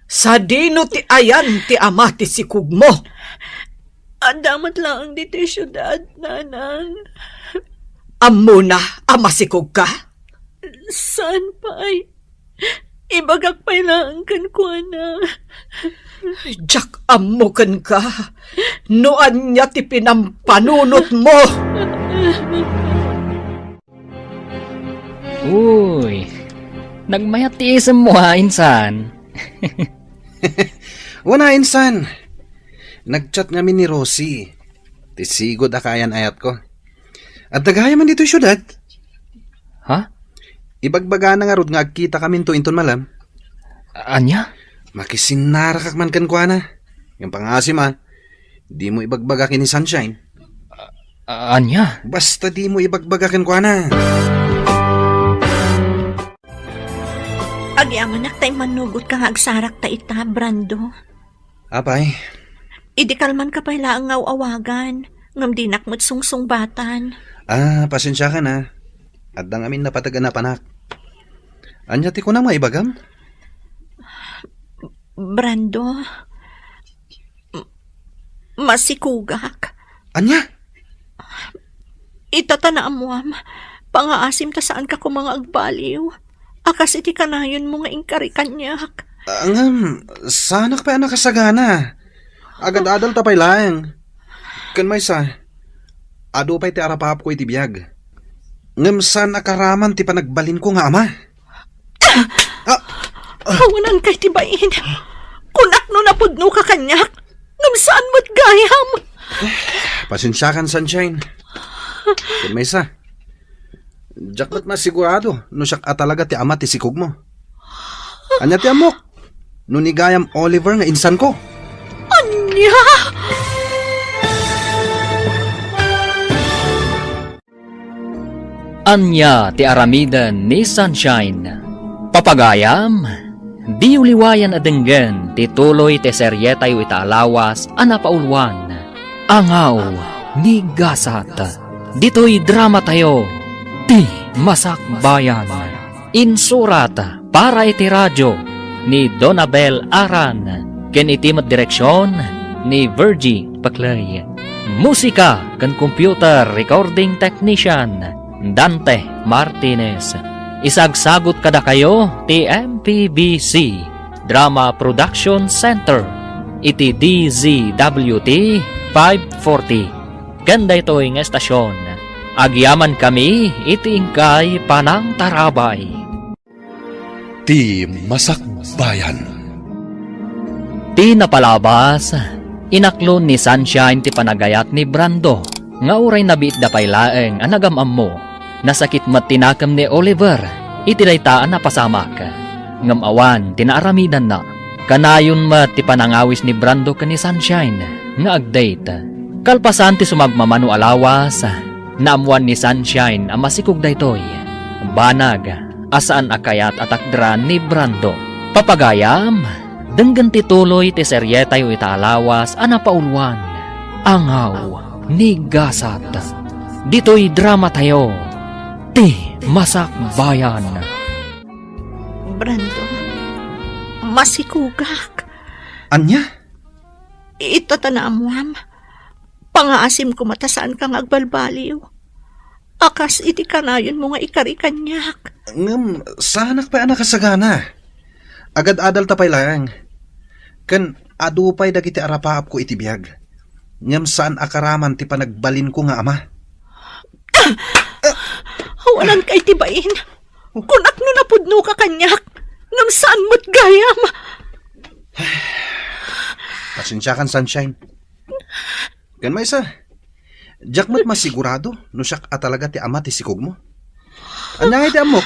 Sadino ti ayan ti ama ti sikogmo? Adda met laeng ditoy siudad, Nanang. Ammona a masikogka? Saan pay? Ibagak pay laeng kenkuana. Diak ammo kenka no ania ti pinampanunotmo. Uy, nagmayat ti isemmo, ha, insan? Wen a, insan. Nag-chat ngamin ni Rosie. Ti sigud a kaayan-ayatko. Adda gayam man ditoy siudad. Ha? Ibagbagana ngarud nga agkitakaminto inton malem. Ania? Makisinnarakak man kenkuana. Ngem pangaasim a, dimo ibagbaga ken ni Sunshine. A-, ania? Basta dimo ibagbaga kenkuana. Agyamanak ta immanugotka nga agsarakta ita, Brando. Apay? Idi kalmanka pay laeng nga aw-awagan, ngem dinak met sungsungbatan. Ah, pasensiakan, a. Adda ngamin napateg a napanak. Ania ti kunam nga ibagam? Brando, m-, masikugak. Ania? Ita ta naammoam, pangaasim ta saanka koma nga agbaliw. A kas iti kanayonmo nga inkari kaniak. Ah, ngem, saanak pay a nakasagana. Agad-adal ta pay laeng. Ken maysa, adu pay ti arapaapko iti biag. Ngem saan a karaman ti panagbalinko nga ama. Ah! Awanan kay ti bain. Kunak no napudnoka kaniak, ngem saan met gayam. Pasensiakan, Sunshine. Ken maysa, diak met masigurado no siak a talaga ti ama ti sikogmo. Ania ti ammok? No ni gayam Oliver nga insanko? Ania? Ania ti aramiden ni Sunshine? Papagayam, diyo liwayan a denggen ti tuloy ti serietayo ita a lawas a napauluan, Angaw ni Gasat. Ditoy dramatayo, Ti Masakbayan. Insurat para iti radio ni Donabel Aran, ken iti met direksion ni Virgie Paclay. Musika ken computer recording technician, Dante Martinez. Isagsagut kadakayo ti M P B C Drama Production Center iti D Z W T five forty. Ken daytoy nga estasion, agyamankami iti inkay panangtarabay. Ti Masakbayan. Ti napalabas, inaklon ni Sunshine ti panagayat ni Brando nga uray nabiitda pay laeng a nagam-ammo. Nasakit met ti nakem ni Oliver iti dayta a napasamak, ngem awan ti naaramidanna. Kanayon met ti panangawis ni Brando ken ni Sunshine nga ag-date. Kalpasan ti sumagmamano a lawas, naammoan ni Sunshine a masikog daytoy. Banag a saan a kayat a takderan ni Brando. Papagayam, denggen ti tuloy ti serietayo ita a lawas a napauluan, Angaw ni Gasat. Ditoy dramatayo, Ti Masakbayan. Brando, masikogak. Ania? Ita ta naammoam. Pangaasim koma ta saanka nga agbalbaliw. A kas iti kanayonmo nga ikari kaniak. Ngem, saanak pay a nakasagana. Agad-adal ta pay laeng. Ken adu pay dagiti arapaapko iti biag. Ngem saan a karaman ti panagbalinko nga ama. Awanan kay ti bain. Kunak no napudnoka kaniak. Ngem saan met gayam. Pasensiakan, Sunshine. Ken maysa, diak met masigurado no siak a talaga ti ama ti sikogmo. Ania ngay ti ammok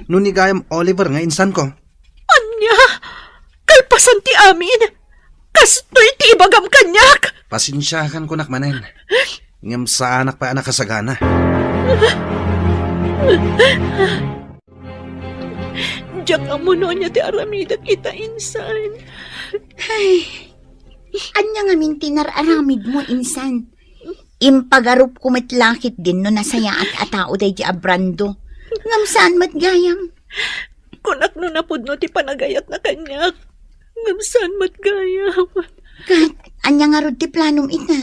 no ni gayam Oliver nga insanko? Ania? Kalpasan ti amin, kastoy ti ibagam kaniak? Pasensiakan kunak manen. Ngem saanak pay a nakasagana. Diak ammo no ania ti aramidek ita insan. Ay, ania ngamin ti nar-aramidmo insan? Impagarupko met la ketdin no nasayaat a tao daydi a Brando. Ngem saan met gayam. Kunak no napudno ti panagayatna kaniak. Ngem saan met gayam. Ket ania ngarud ti planom ita?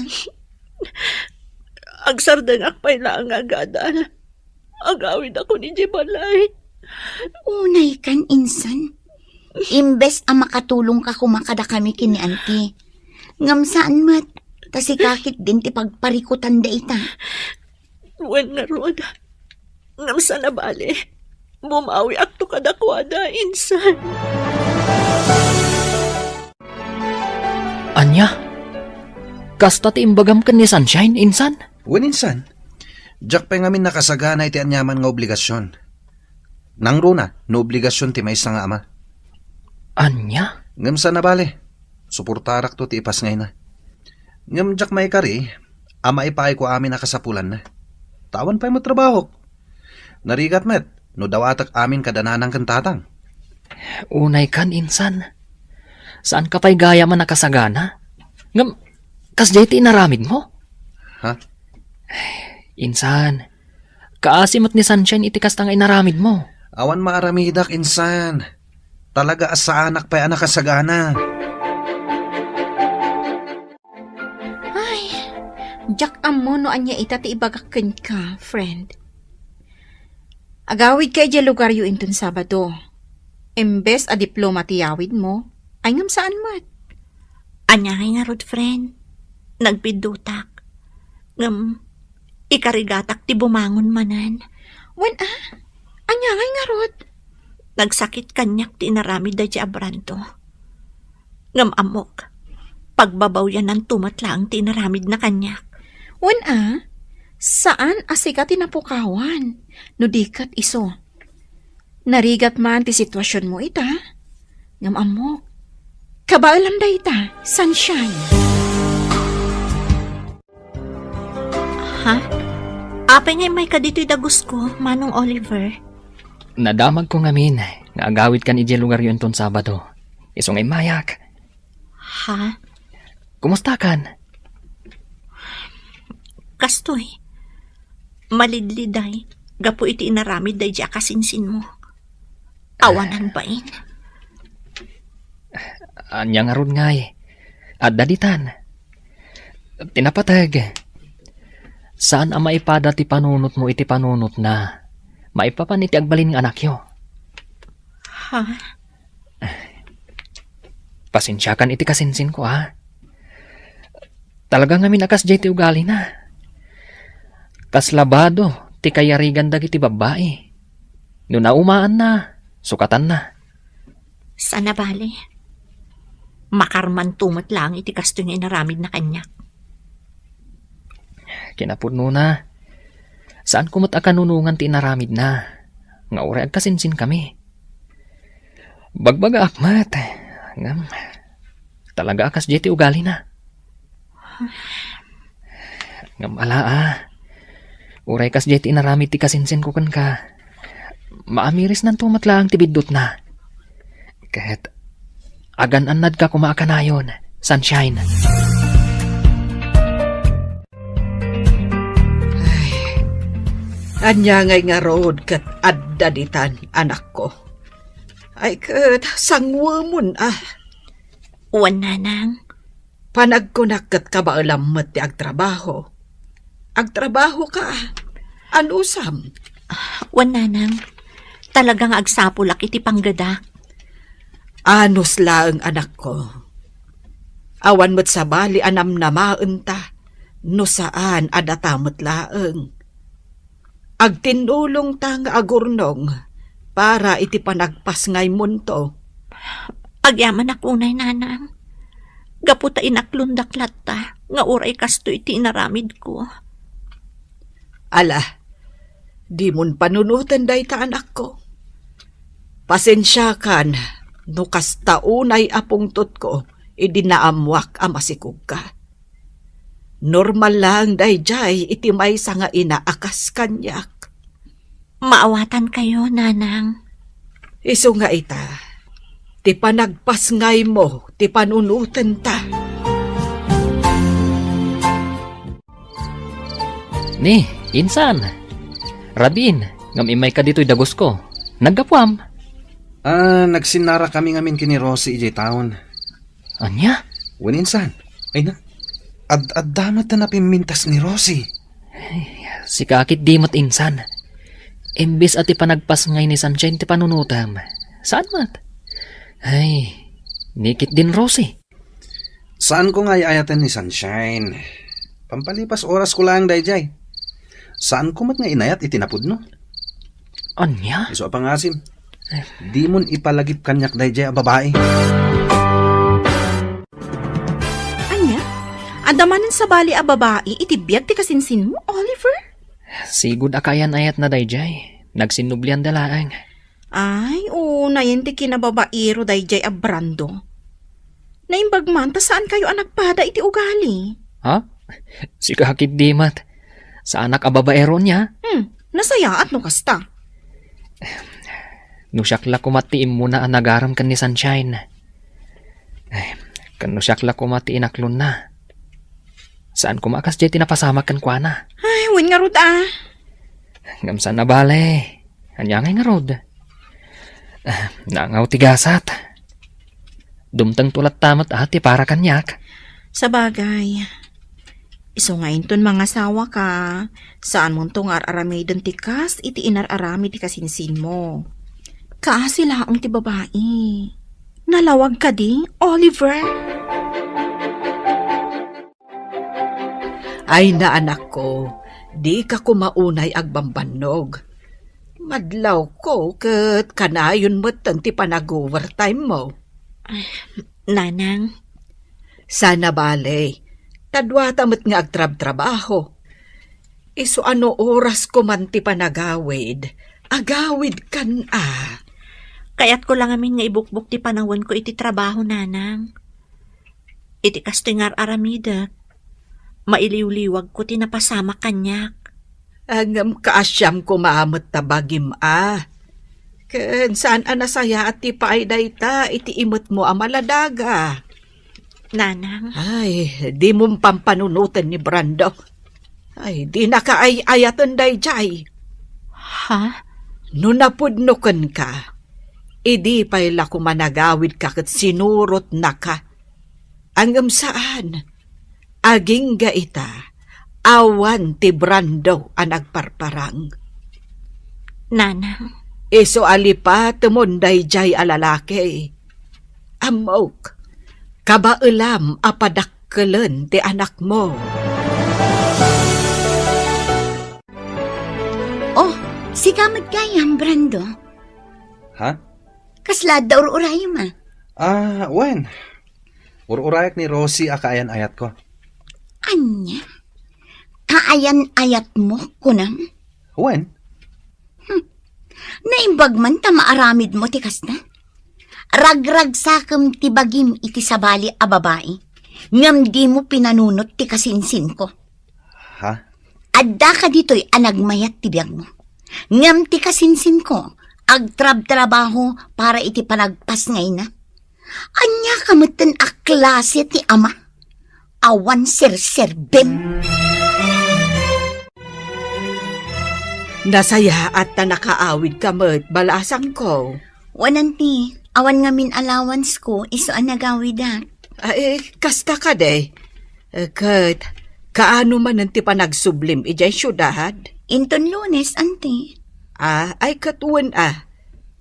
Agsardengak pay laeng nga agadal. Agawidakon idiay balay. Unaykan insan. Imbes a makatulongka koma kadakami ken ni Auntie. Ngem saan met, ta sika ketdin ti pagparikutan dayta. Wen ngarud, ngem saan a bale. Bumawiakto kadakuada, insan. Ania? Kasta ti imbagam ken ni Sunshine, insan? Wen insan, diak pay ngamin nakasagana iti aniaman nga obligasion. Nangruna no obligasion ti maysa nga ama. Ania? Ngem saan a bale, suportarakto ti ipasngayna. Ngem diak maikari a maipaayko amin a kasapulanna. Ta awan pay met trabahok. Narigat met no dawatek amin kada nanang ken tatang. Unay kan, insan. Saan ka pay gayam a nakasagana? Ngem, kasdiay ti inaramidmo? Ha? Insan, kaasi met ni Sunshine iti kasta nga inaramidmo. Awan maaramidak, insan. Talaga a saanak pay a nakasagana. Ay, diak ammo no ania ita ti ibagak kenka, friend. Agawidka idiay lugaryo inton Sabado. Imbes a diploma ti yawidmo, ay ngem saan met. Ania ngay ngarud, friend? Nagbiddutak. Ngem, ikarigatak ti bumangon manen. Wen a? Ania ngay ngarud? Nagsakit kaniak ti inaramid daydi a Brando. Ngem ammok, pagbabawyananto met laeng ti inaramidna kaniak. Wen a, saan a sika ti napukawan, no di ket isu. Narigat man ti situasionmo ita, ngem ammok, kabaelam dayta, Sunshine. Ha? Apay nga immayka ditoy dagusko, Manong Oliver? Nadamagko ngamin nga agawidkan idiay lugaryo inton Sabado. Isu nga immayak. Ha? Kumustakan? Kastoy, malidliday gapu iti inaramid daydi a kasinsinmo. Awanan bain. Ania ngarud ngay? Adda ditan. Ti napateg. Saan a maipada ti panunotmo iti panunotna maipapan iti agbalin nga anakyo. Ha? Pasensiakan iti kasinsinko, a. Talaga ngamin a kasdiay ti ugalina. Kasla bado ti kayarigan dagiti babbai. No naumaanna, sukatanna. Saan a bale. Makarmanto met laeng iti kastoy nga inaramidna kaniak. Kinapudnona, saanko met a kanunongan ti inaramidna, nga uray agkasinsinkami. Bagbagaak met, ngem talaga a kasdiay ti ugalina. Ngem ala a, uray kasdiay ti inaramid ti kasinsinko kenka, maamirisnanto met laeng ti biddutna. Ket agan-annadka koma a kanayon, Sunshine. Ay, ania ngay ngarud ket adda ditan, anakko? Ay, ket sanguemon a. Wen, nanang. Panagkunak ket kabaelam met ti agtrabaho. Agtrabahoka. Anusam? Wen, nanang. Talaga nga agsapulak iti panggedak. Anus laeng, anakko. Awan met sabali a namnamaenta no saan a data met laeng. Agtinnulongta nga agurnong para iti panagpasngaymonto. Agyamanak unay, nanang. Gapu ta inaklondak latta nga uray kastoy ti inaramidko. Ala, dimon panunoten dayta, anakko. Pasensiakan no kasta unay a pungtotko idi naammoak a masikogka. Normal laeng daydiay iti maysa nga ina a kas kaniak. Maawatankayo, nanang. Isu nga ita, ti panagpasngaymo ti panunotenta. Ni, insan. Rabiin, ngem immayka ditoy dagusko. Naggapuam? Ah, nagsinnarakami ngamin ken ni Rosie idiay taon. Ania? Wen, insan. Ay na. Ad-adda met ta napimmintas ni Rosie. Ay, sika ketdi met, insan. Imbes a ti panagpasngay ni Sunshine ti panunotem. Saan met? Ay, ni ketdin Rosie. Saanko nga ay-ayaten ni Sunshine. Pampalipas orasko laeng daydiay. Saanko met nga inayat iti napudno. Ania? Isu a pangasim. Dimon ipalagip kaniak daydiay a babai. Ania? Adda manen sabali a babai iti biag ti kasinsinmo, Oliver? Sigud a kaayan-ayatna daydiay. Nagsinnublianda laeng. Ay, unayen ti kinababairo daydiay a Brando. Naimbag man ta saankayo a nagpada iti ugali. Ha? Sika ketdi met. Saanak a babaero nia? Hmm, nasayaat no kasta. No siak la koma ti immuna a nagarem ken ni Sunshine. Ay, ken no siak la koma ti inaklonna. Saan koma a kasdiay ti napasamak kenkuana. Ay, wen ngarud a. Ngem saan a bale. Ania ngay ngarud? Ah, nangaw ti gasat. Dumtengto latta met a ti para kaniak. Sabagay, isu nga inton mangasawaka, saanmonto nga ar-aramiden ti kas iti inar-aramid ti kasinsinmo. Kaasi laeng ti babai. Nalawag kadi, Oliver? Ay, naanakko, dika koma unay agbambannog. Madlawko ket kanayon metten ti panag-overtime mo. Ay, Nanang. Saan a bale, ta duata met nga agtrabtrabaho. Isu a no oras ko man ti panagawid, agawidkan a. Kayatko la ngamin nga ibukbok ti panawenko iti trabaho, Nanang. Iti kastoy nga ar-aramidek, mailiwliwagko ti napasamak kaniak. Ngem kaasiam koma met ta bagim a. Ken saan a nasayaat ti paay dayta iti imetmo a maladaga. Nanang. Ay, dimon pampanunoten ni Brando. Ay, dinaka ay-ayaten daydiay. Ha? No napudno kenka, idi pay la koma nagawidka ket sinurotnaka. Ngem saan, agingga ita, awan ti Brando a nagparparang. Nanang. Isu a lipatemon daydiay a lalaki. Ammok, kabaelam a padakkelen ti anakmo. Oh, sika met gayam, Brando. Ha? Kasla adda ur-urayem a? Ah, wen. Ur-urayak ni Rosie a kaayan-ayatko. Ania? Kaayan-ayatmo, kunam? Wen. Hmm. Naimbag man ta maaramidmo ti kasta? Ragragsakem ti bagim iti sabali a babai, ngem dimo pinanunot ti kasinsinko. Ha? Adda ka ditoy a nagmayat ti biagmo. Ngem ti kasinsinko, agtrabtrabaho para iti panagpasngayna. Ania ka metten a klase ti ama? Awan serserbim. Nasayaat ta nakaawid ka met, balasangko. Wen, auntie, awan ngamin allowance ko, isu a nagawidak. Ay, kasta kadi. Eh, ket, kaano manen ti panagsublim idiay siudad? Inton Lunes, auntie. Ah, ay, ket wen a.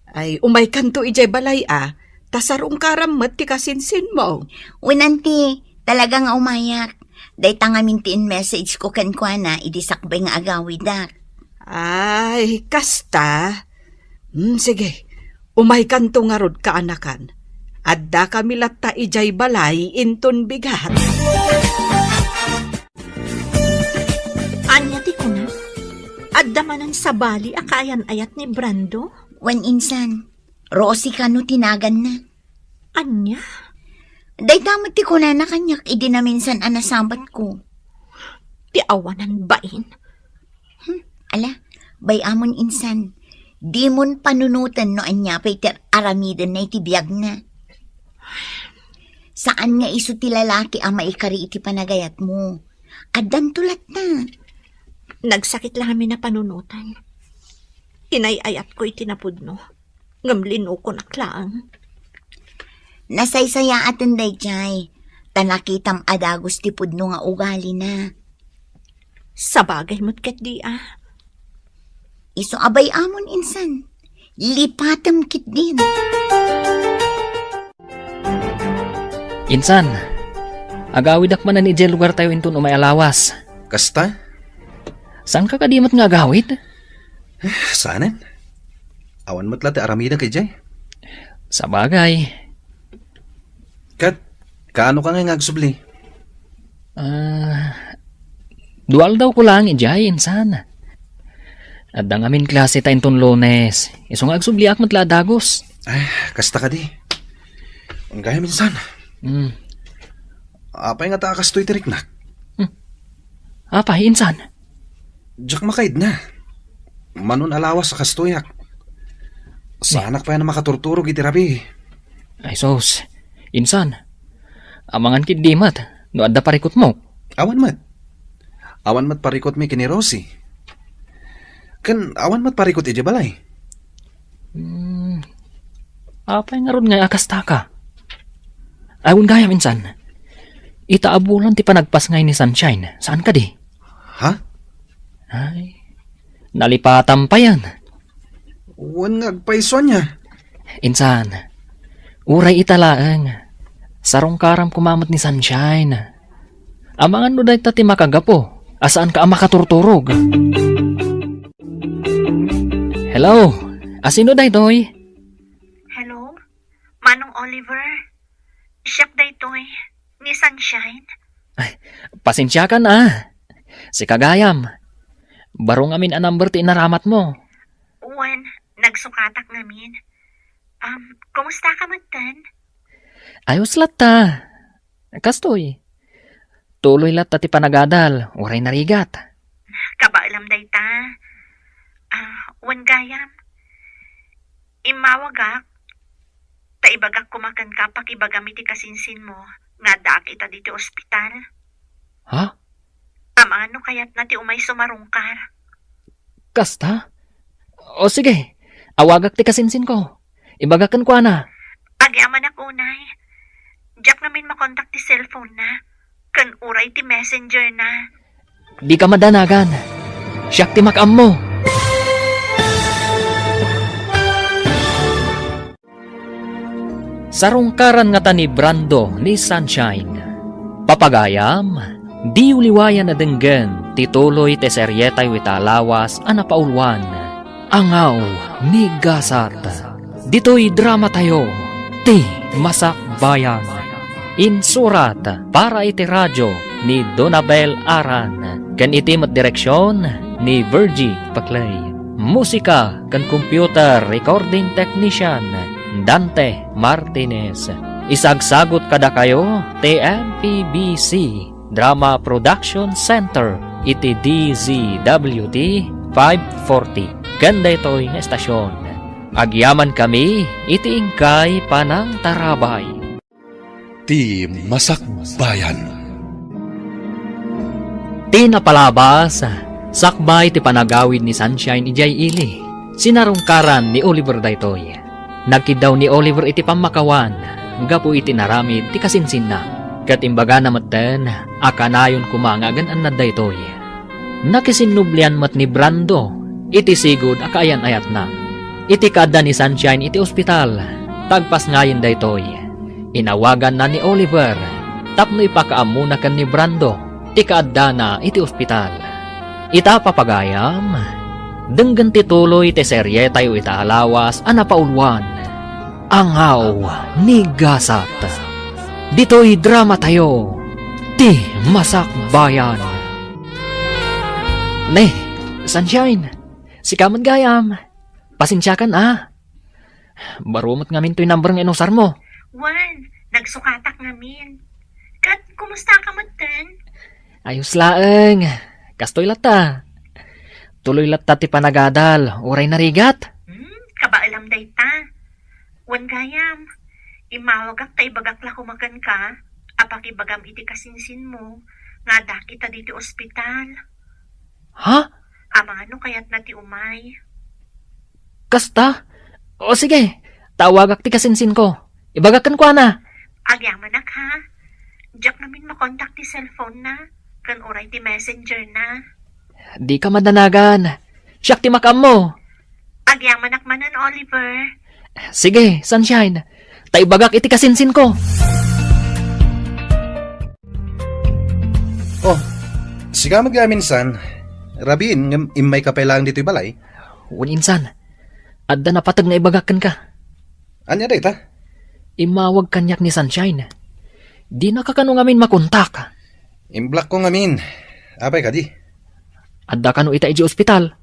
Ay, umaykanto idiay balay a, ta sarungkaram met ti kasinsinmo. Wen, auntie, talaga nga umayak. Dayta ngamin ti in-message ko kenkuana idi sakbay nga agawidak. Ay, kasta? Hmm, sige. Umaykanto ngarud, kaanakan. Addakami latta idiay balay inton bigat. Ania ti kuna? Adda manen sabali a kaayan-ayat ni Brando? Wen, insan. Rosie kano ti naganna. Ania? Dayta met ti kunana kaniak idi naminsan a nasabatko. Ti awanan bain. Hmm, ala, bay-amon insan. Dimon panunoten no ania pay ti ar-aramidenna iti biagna. Saan nga isu ti lalaki a maikari iti panagayatmo. Addanto latta. Nagsakit la ngamin a panunotan. Inay-ayatko iti napudno, ngem linukonak laeng. Nasaysayaaten daydiay, ta nakitam a dagus ti pudno nga ugalina. Sabagay met ketdi a. Isu a bay-amon insan. Lipatem ketdin. Insan, agawidak manen idiay lugartayo inton umay a lawas. Kasta? Saanka kadi met nga agawid? Eh, saanen. Awan met la ti aramidek idiay. Sabagay. Ket, kaano ka ngay nga agsubli? Ah, dua aldawko laeng idiay, insan. Adda ngamin klase ta inton Lunes. Isu nga agsubliak met la a dagus. Ay, kasta kadi. Gayam, insan. Hmm. Apay ngata a kastoy ti riknak? Hmm. Apay, insan? Diak makaidna. Manon a lawas a kastoyak. Saanak pay a makaturturog iti rabii. Ay sus, insan, amangan ketdi met no adda parikutmo. Awan met. Awan met parikutmi ken ni Rosie. Ken awan met parikut idiay balay. Hmm, apay ngarud ngay a kastaka? Ay, wen gayam, insan. Ita a bulan ti panagpasngay ni Sunshine, saan kadi? Ha? Ay, nalipatam payen. Wen nga agpayso ania? Insan, uray ita laeng. Sarungkaram koma met ni Sunshine. Amangan no dayta ti makagapu a saanka a makaturturog. Hello, asino daytoy? Hello, Manong Oliver. Siak daytoy, ni Sunshine. Ay, pasensiakan a. Sika gayam. Baro ngamin a number ti inaramatmo. Wen, nagsukatak ngamin. Um, kumusta ka metten? Ayos latta. Kastoy. Tuloy latta ti panagadal, uray narigat. Kabaelam dayta. Ah, wen gayam. Immawagak, ta ibagak koma kenka pakibagam iti kasinsinmo nga addaak ita ditoy ospital. Ha? Amangan no kayatna ti umay sumarungkar. Kasta? O sige, awagak ti kasinsinko. Ibagak kenkuana. Agyamanak unay. Diak ngamin makontak ti cellphone na, ken uray ti messenger na. Dika madanagan. Siak ti makaammo. Sarungkaran ngata ni Brando ni Sunshine. Papagayam, diyo liwayan a denggen ti tuloy ti serietayo ita a lawas a napauluan, Angaw ni Gasat. Ditoy dramatayo, Ti Masakbayan. Insurat para iti radio ni Donabel Aran, ken iti met direksion ni Virgie Paclay. Musika ken computer recording technician, Dante Martinez. Isagsagut kadakayo ti M P B C Drama Production Center iti D Z W T five forty. Ken daytoy nga estasion, agyamankami iti inkay panangtarabay. Ti Masakbayan. Ti napalabas, sakbay ti panagawid ni Sunshine idiay ili, sinarungkaran ni Oliver daytoy. Nagkiddaw ni Oliver iti pammakawan gapu iti naramid ti kasinsinna, ket imbagana metten a kanayon koma nga agan-annad daytoy. Nakisinnublian met ni Brando iti sigud a kaayan-ayatna. Iti kaadda ni Sunshine iti ospital, tagpasngayen daytoy. Inawaganna ni Oliver tapno ipakaammona ken ni Brando ti kaaddana iti ospital. Ita, papagayam, denggen ti tuloy ti serietayo ita a lawas a napauluan, Angaw ni Gasat. Ditoy dramatayo, Ti Masakbayan. Ne, Sunshine, sika met gayam. Pasensiakan a. Baro met ngamin toy number nga inusarmo. Wen, nagsukatak ngamin. Ket kumusta ka metten? Ayos laeng. Kastoy latta. Tuloy latta ti panagadal, uray narigat. Hmm, kabaelam dayta. Wen gayam, immawagak ta ibagak la koma kenka a pakibagam iti kasinsinmo nga addaak ita ditoy ospital. Ha? Amangan no kayatna ti umay. Kasta? O sige, ta awagak ti kasinsinko. Ibagak kenkuana. Agyamanak, ha? Diak ngamin makontak ti cellphone na, ken uray ti messenger na. Dika madanagan. Siak ti makaammo. Agyamanak manen, Oliver. Sige, Sunshine. Ta ibagak iti kasinsinko. Oh, sika met gayam, insan. Rabiin ngem immayka pay laeng ditoy balay? Wen, insan. Adda napateg nga ibagak kenka. Ania dayta? Immawag kaniak ni Sunshine. Dinaka kano ngamin makontak. Imblockko ngamin. Apay kadi? Adda kano ita idiay ospital.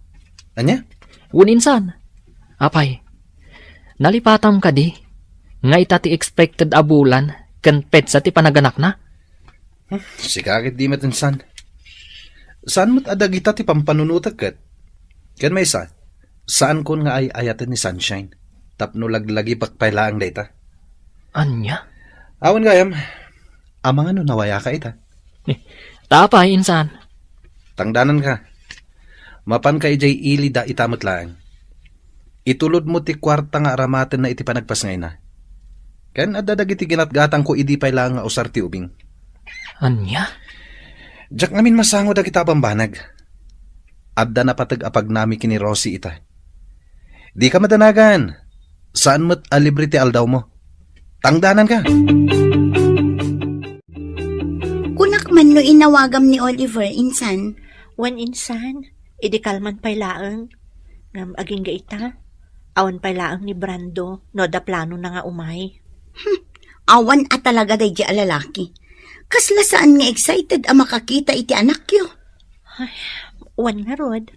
Ania? Wen, insan. Apay, nalipatam kadi nga ita ti expected a bulan ken petsa ti panaganakna? Hmm, sika ketdi met, insan. Saan met a dagita ti pampanunotek ket? Ken maysa, saankon nga ay-ayaten ni Sunshine. tapno laglagipek pay laeng dayta. Ania? Awan gayam, amangan no nawayaka ita. Eh, ta apay, insan? Tangdananka. Mapanka idiay ili da ita met laeng. Itulodmo ti kuarta nga aramatenna iti panagpasngayna. Ken adda dagiti ginatgatangko idi pay laeng nga usar ti ubing. Ania? Diak ngamin masango dagita a bambanag. Adda napateg a pagnami ken ni Rosie ita. Dika madanagan. Saan met a libre ti aldawmo. Tangdananka. Kunak man no inawagam ni Oliver, insan. Wen, insan, idi kalman pay laeng. Ngem agingga ita, awan pay laeng ni Brando no adda planona nga umay. Hmm, awan a talaga daydi a lalaki. Kasla saan nga excited a makakita iti anakyo. Ay, wen ngarud.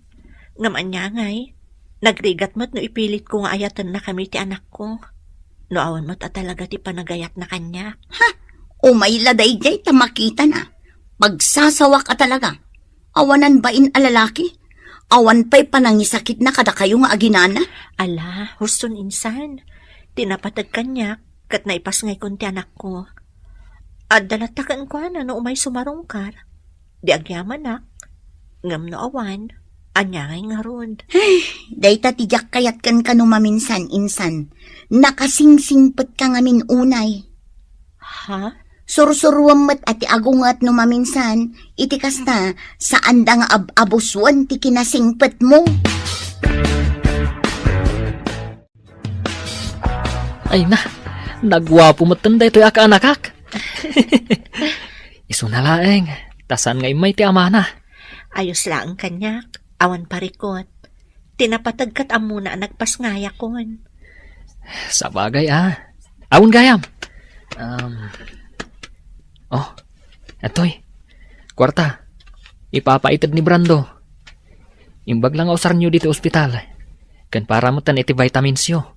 Ngem ania ngay, nagrigat met no ipilitko nga ayatennakami ti anakko. No awan met a talaga ti panagayatna kaniak. Ha? Umay la daydiay ta makitana. Pagsasawak a talaga. Awanan bain a lalaki. Awan pay panangisakitna kadakayo nga aginana. Ala, huston insan. Ti napateg kaniak, ket naipasngaykon ti anakko. Adda latta kenkuana no umay sumarungkar. Di agyamanak, ngem no awan, ania ngay ngarud? Ay, dayta ti diak kayat kenka no maminsan, insan. Nakasingsingpetka ngamin unay. Ha? Sursuruem met a ti agunget no maminsan, iti kasta, saanda nga ab-abusuen ti kinasingpetmo. Ay na, naguapo metten daytoy a kaanakak. Isuna laeng, ta saan nga immay ti amana. Ayos laeng kaniak, awan parikot. Ti napateg ket ammona a nagpasngayakon. Sabagay a. Awan gayam. Um, oh, atoy. Kuarta. Ipapaited ni Brando. Imbag la nga usaryo ditoy ospital. Ken para metten iti vitaminsyo.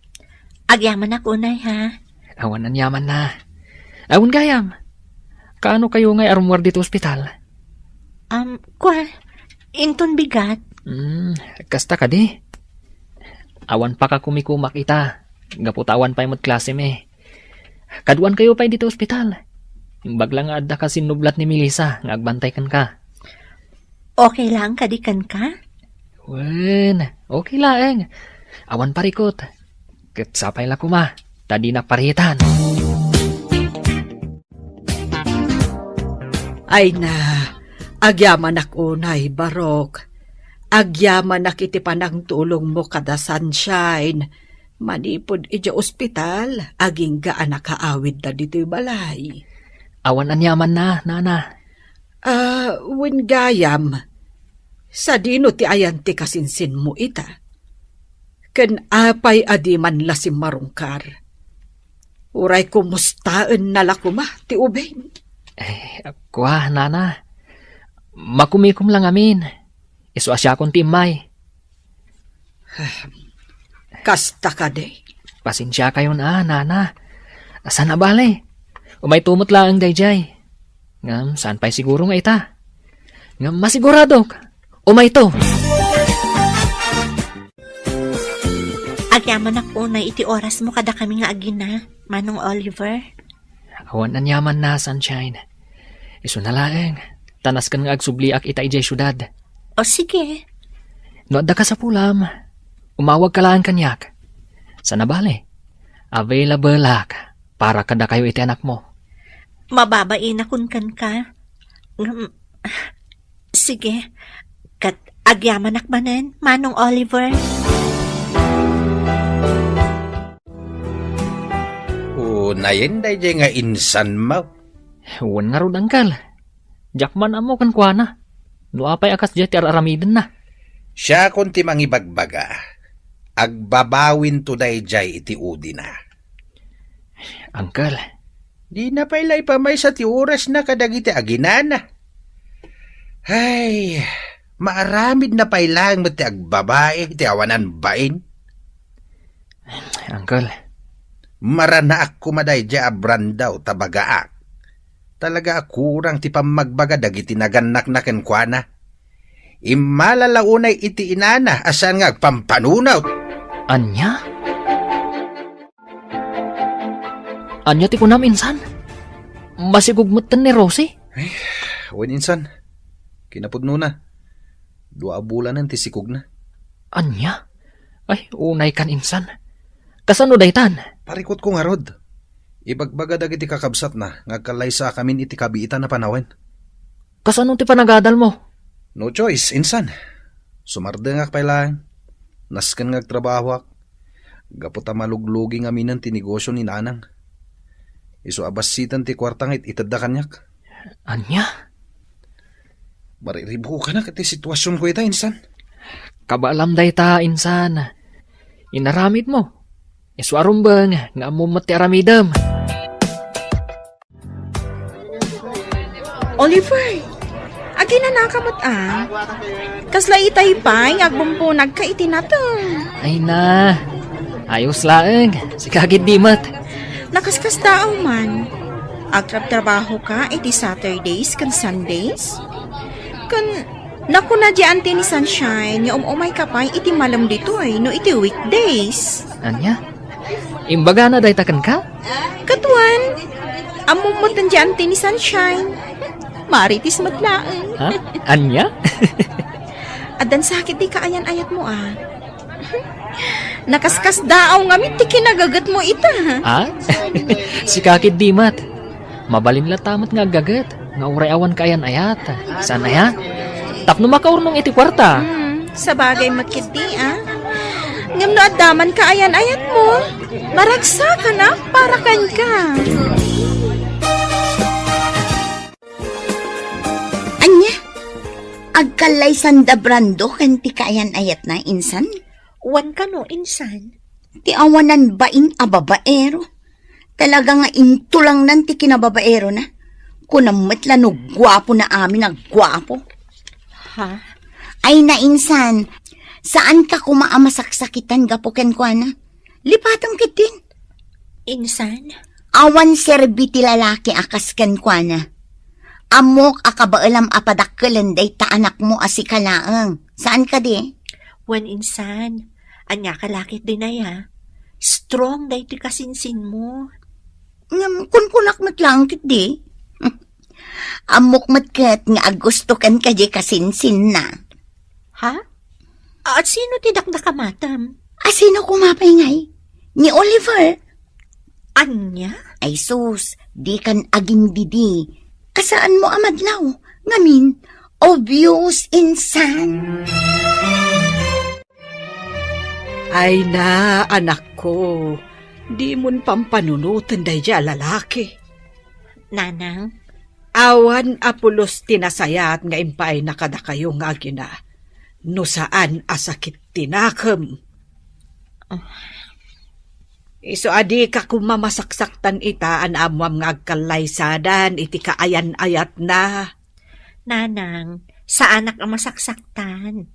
Agyamanak unay, ha? Awan aniamanna. Awan gayam. Kaano kayo ngay a rummuar ditoy ospital? Um, kua, inton bigat. Hmm, kasta kadi. Awan pakakumikumak ita. Gapu ta awan pay met klasemi. Kaduan kayo pay ditoy ospital. Imbag la nga adda ka sinnublat ni Melissa nga agbantay kenka. Okay laeng kadi kenka? Wen, okay laeng. Awan parikot. Ket sapay la koma, ta dinak paritan. Ay na, agyamanak unay, Barok. Agyamanak iti panangtulongmo kada Sunshine. Manipud idiay ospital, agingga a nakaawidda ditoy balay. Awan aniamanna, nana. Ah, wen gayam, sadino ti ayan ti kasinsinmo ita? Ken apay a di man la simmarungkar? Uray kumustaenna la koma ti ubing? Eh, kua, nana. Makumikom la ngamin. Isu a siakon ti immay. Kasta kadi. Pasensia kayon a, nana. Saan a bale. Umayto met laeng daydiay. Ngem saan pay siguro nga ita. Ngem masiguradok. Umayto. Agyamanak unay iti orasmo kadakami nga agina, Manong Oliver. Awan aniamanna, Sunshine. Isuna laeng, ta nasken nga agsubliak ita idiay siudad. O, sige. No adda kasapulam, umawagka laeng kaniak. Saan a bale, available-ak para kadakayo iti anakmo. Mababainakon kenka. Ngem, sige. Ket agyamanak manen, Manong Oliver. Unayen daydiay nga insanmo. Wen ngarud, Uncle. Diak man ammo kenkuana. No apay a kasdiay ti ar-aramidenna. Siakon ti mangibagbaga. Agbabawinto daydiay iti udina. Uncle. Dina pay la ipamaysa ti orasna kadagiti aginana. Ay, maaramidna pay laeng met ti agbabai iti awanan bain. Uncle. Maranaak koma daydiay a Brando ta bagaak. Talaga a kurang ti pammagbaga dagiti nagannakna kenkuana. Immala la unay iti inana a saan nga agpampanunot. Ania? Ania ti kunam, insan? Masikog metten ni Rosie? Ay, wen, insan. Kinapudnona. Dua a bulanen ti sikogna. Ania? Ay, unaykan, insan. Kasano daytan? Parikutko ngarud. Ibagbaga dagiti kakabsatna nga agkallaysakamin iti kabiitan a panawen. Kasano ti panagadalmo? No choice, insan. Sumardengak pay laeng. Nasken nga agtrabahoak. Gapu ta maluglugi ngaminen ti negosio ni Nanang. Isu a bassiten ti kuarta nga it-itedda kaniak. Ania? Mariribukanak iti situasionko ita, insan. Kabaelam dayta, insan. Inaramidmo. Isu a rumbeng nga ammom met ti aramidem. Oliver, aginanaka met a. Kasla itay pay nga agbumpunagka iti nateng. Ay na, ayos laeng. Sika ketdi met. Nakaskasdaaw man. Agtrabtrabahoka iti Saturdays ken Sundays? Ken nakuna di anti ni Sunshine nga um-umayka pay iti malem ditoy no iti weekdays. Ania? Imbagana dayta kenka? Kaduan, ammom met ti anti ni Sunshine. Marites met laeng. Ha? Ania? Addan sakit ti kaayan-ayatmo a. Nakaskasdaaw ngamin ti kinagagetmo ita. Ha? Sika ketdi met. Mabalin latta met nga aggaget nga uray awan kaayan-ayat. Saan aya? Tapno makaurnong iti kuarta. Hmm, sabagay met ketdi a. Ngem no adda man kaayan-ayatmo, maragsakanak para kenka. Ania? Agkallaysanda Brando ken ti kaayan-ayatna, insan? Wen kano, insan? Ti awanan bain a babaero. Talaga nga intulangnan ti kinababaerona. Kunam met la no guapo na amin a guapo. Ha? Ay na, insan, saanka koma a masaksakitan gapu kenkuana. Lipatem ketdin. Insan? Awan serbi ti lalaki a kas kenkuana. Ammok a kabaelam a padakkelen dayta anakmo a sika laeng. Saan kadi? Wen, insan. Ania ka la ketdin aya? Strong daytoy kasinsinmo. Ngem kunkunak met laeng ketdi. Ammok met ket nga agustokan kadi kasinsinna. Ha? At sino ti dakdakamatem? A sino koma pay ngay? Ni Oliver? Ania? Ay sus, dikan agindidi. Kasaanmo a madlaw. Ngamin, obvious, insan. Ay na, anakko, dimon pampanunoten daydiay a lalaki. Nanang? Awan a pulos ti nasayaat nga impaayna kadakayo nga agina, no saan a sakit ti nakem. Ah. Isu a dika koma masaksaktan ita a naammoam nga agkallaysadan iti kaayan-ayatna. Nanang, saanak a masaksaktan.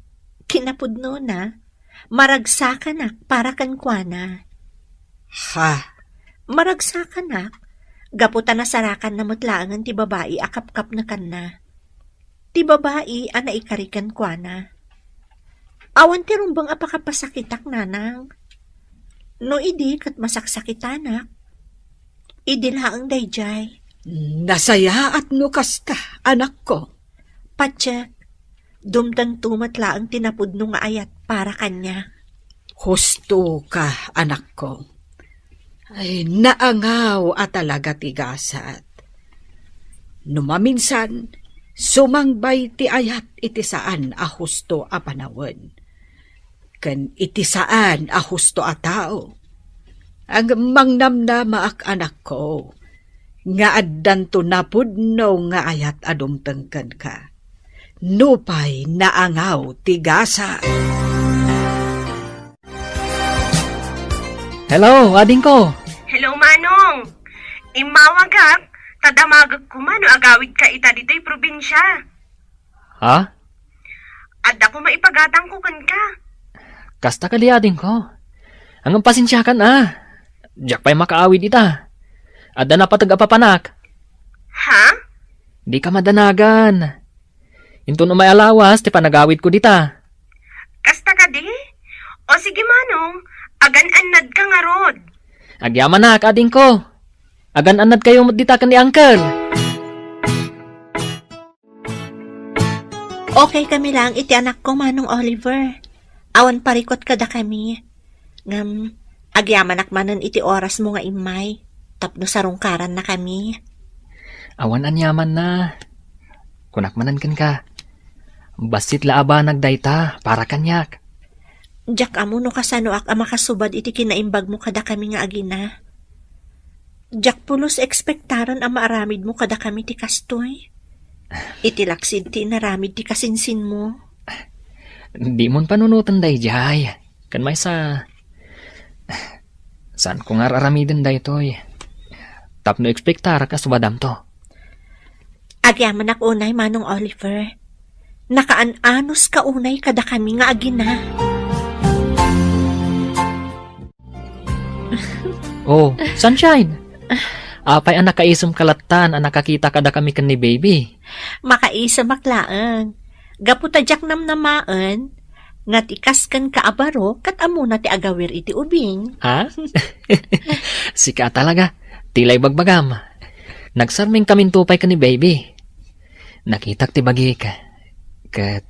Kinapudnona, maragsakanak para kenkuana. Ha? Maragsakanak, gapu ta nasarakanna met laengen ti babai a kapkapnekanna. Ti babai a naikari kenkuana. Awan ti rumbeng a pakapasakitak, nanang. No idi ket masaksakitanak, idi laeng daydiay. Nasayaat no kasta, anakko. Patiek, dumtengto met laeng ti napudno nga ayat para kaniak. Husto ka, anakko. Ay, naangaw a talaga ti gasat. No maminsan, sumangbay ti ayat iti saan a husto a panawen. Ken iti saan a husto a tao. Ngem mangnamnamaak, anakko, nga addanto napudno nga ayat a dumteng kenka. Nupay naangaw ti gasat. Hello, adingko. Hello, Manong. Immawagak, ta damagek koma no agawidka ita ditoy probinsia. Ha? Adda koma ipagatangko kenka. Kasta kadi, adingko. Ngem pasensiakan a. Diak pay makaawid ita. Adda napateg a papanak. Ha? Dika madanagan. Inton umay a lawas ti panagawidko dita. Kasta kadi? O sige, Manong, agan-annadka ngarud. Agyamanak, adingko. Agan-annadkayo met dita ken ni Uncle. Okay kami laeng iti anakko, Manong Oliver. Awan parikut kadakami. Ngem, agyamanak manen iti orasmo nga immay, tapno sarungkarannakami. Awan aniamanna. Kunak manen kenka, bassit la a banag dayta para kaniak. Diak ammo no kasanoak a makasubad iti kinaimbagmo kadakami nga agina. Diak pulos ekspektaren a maaramidmo kadakami ti kastoy. Iti laksid ti inaramid ti kasinsinmo. Dimon panunoten daydiay. Ken maysa, saanko nga ar-aramiden daytoy. Tapno ekspektarak a subadamto. Agyamanak unay, Manong Oliver. Nakaan-anuska unay kadakami nga agina. Oh, Sunshine! Apay a nakaisem ka lattan a nakakita kadakami ken ni Baby? Makaisemak laeng. Gapu ta diak namnamaen nga ti kas kenka a baro ket ammona ti agawir iti ubing. Ha? Sika talaga. Tila ibagbagam. Nagsarmingkaminto pay ken ni Baby. Nakitak ti bagik. Ket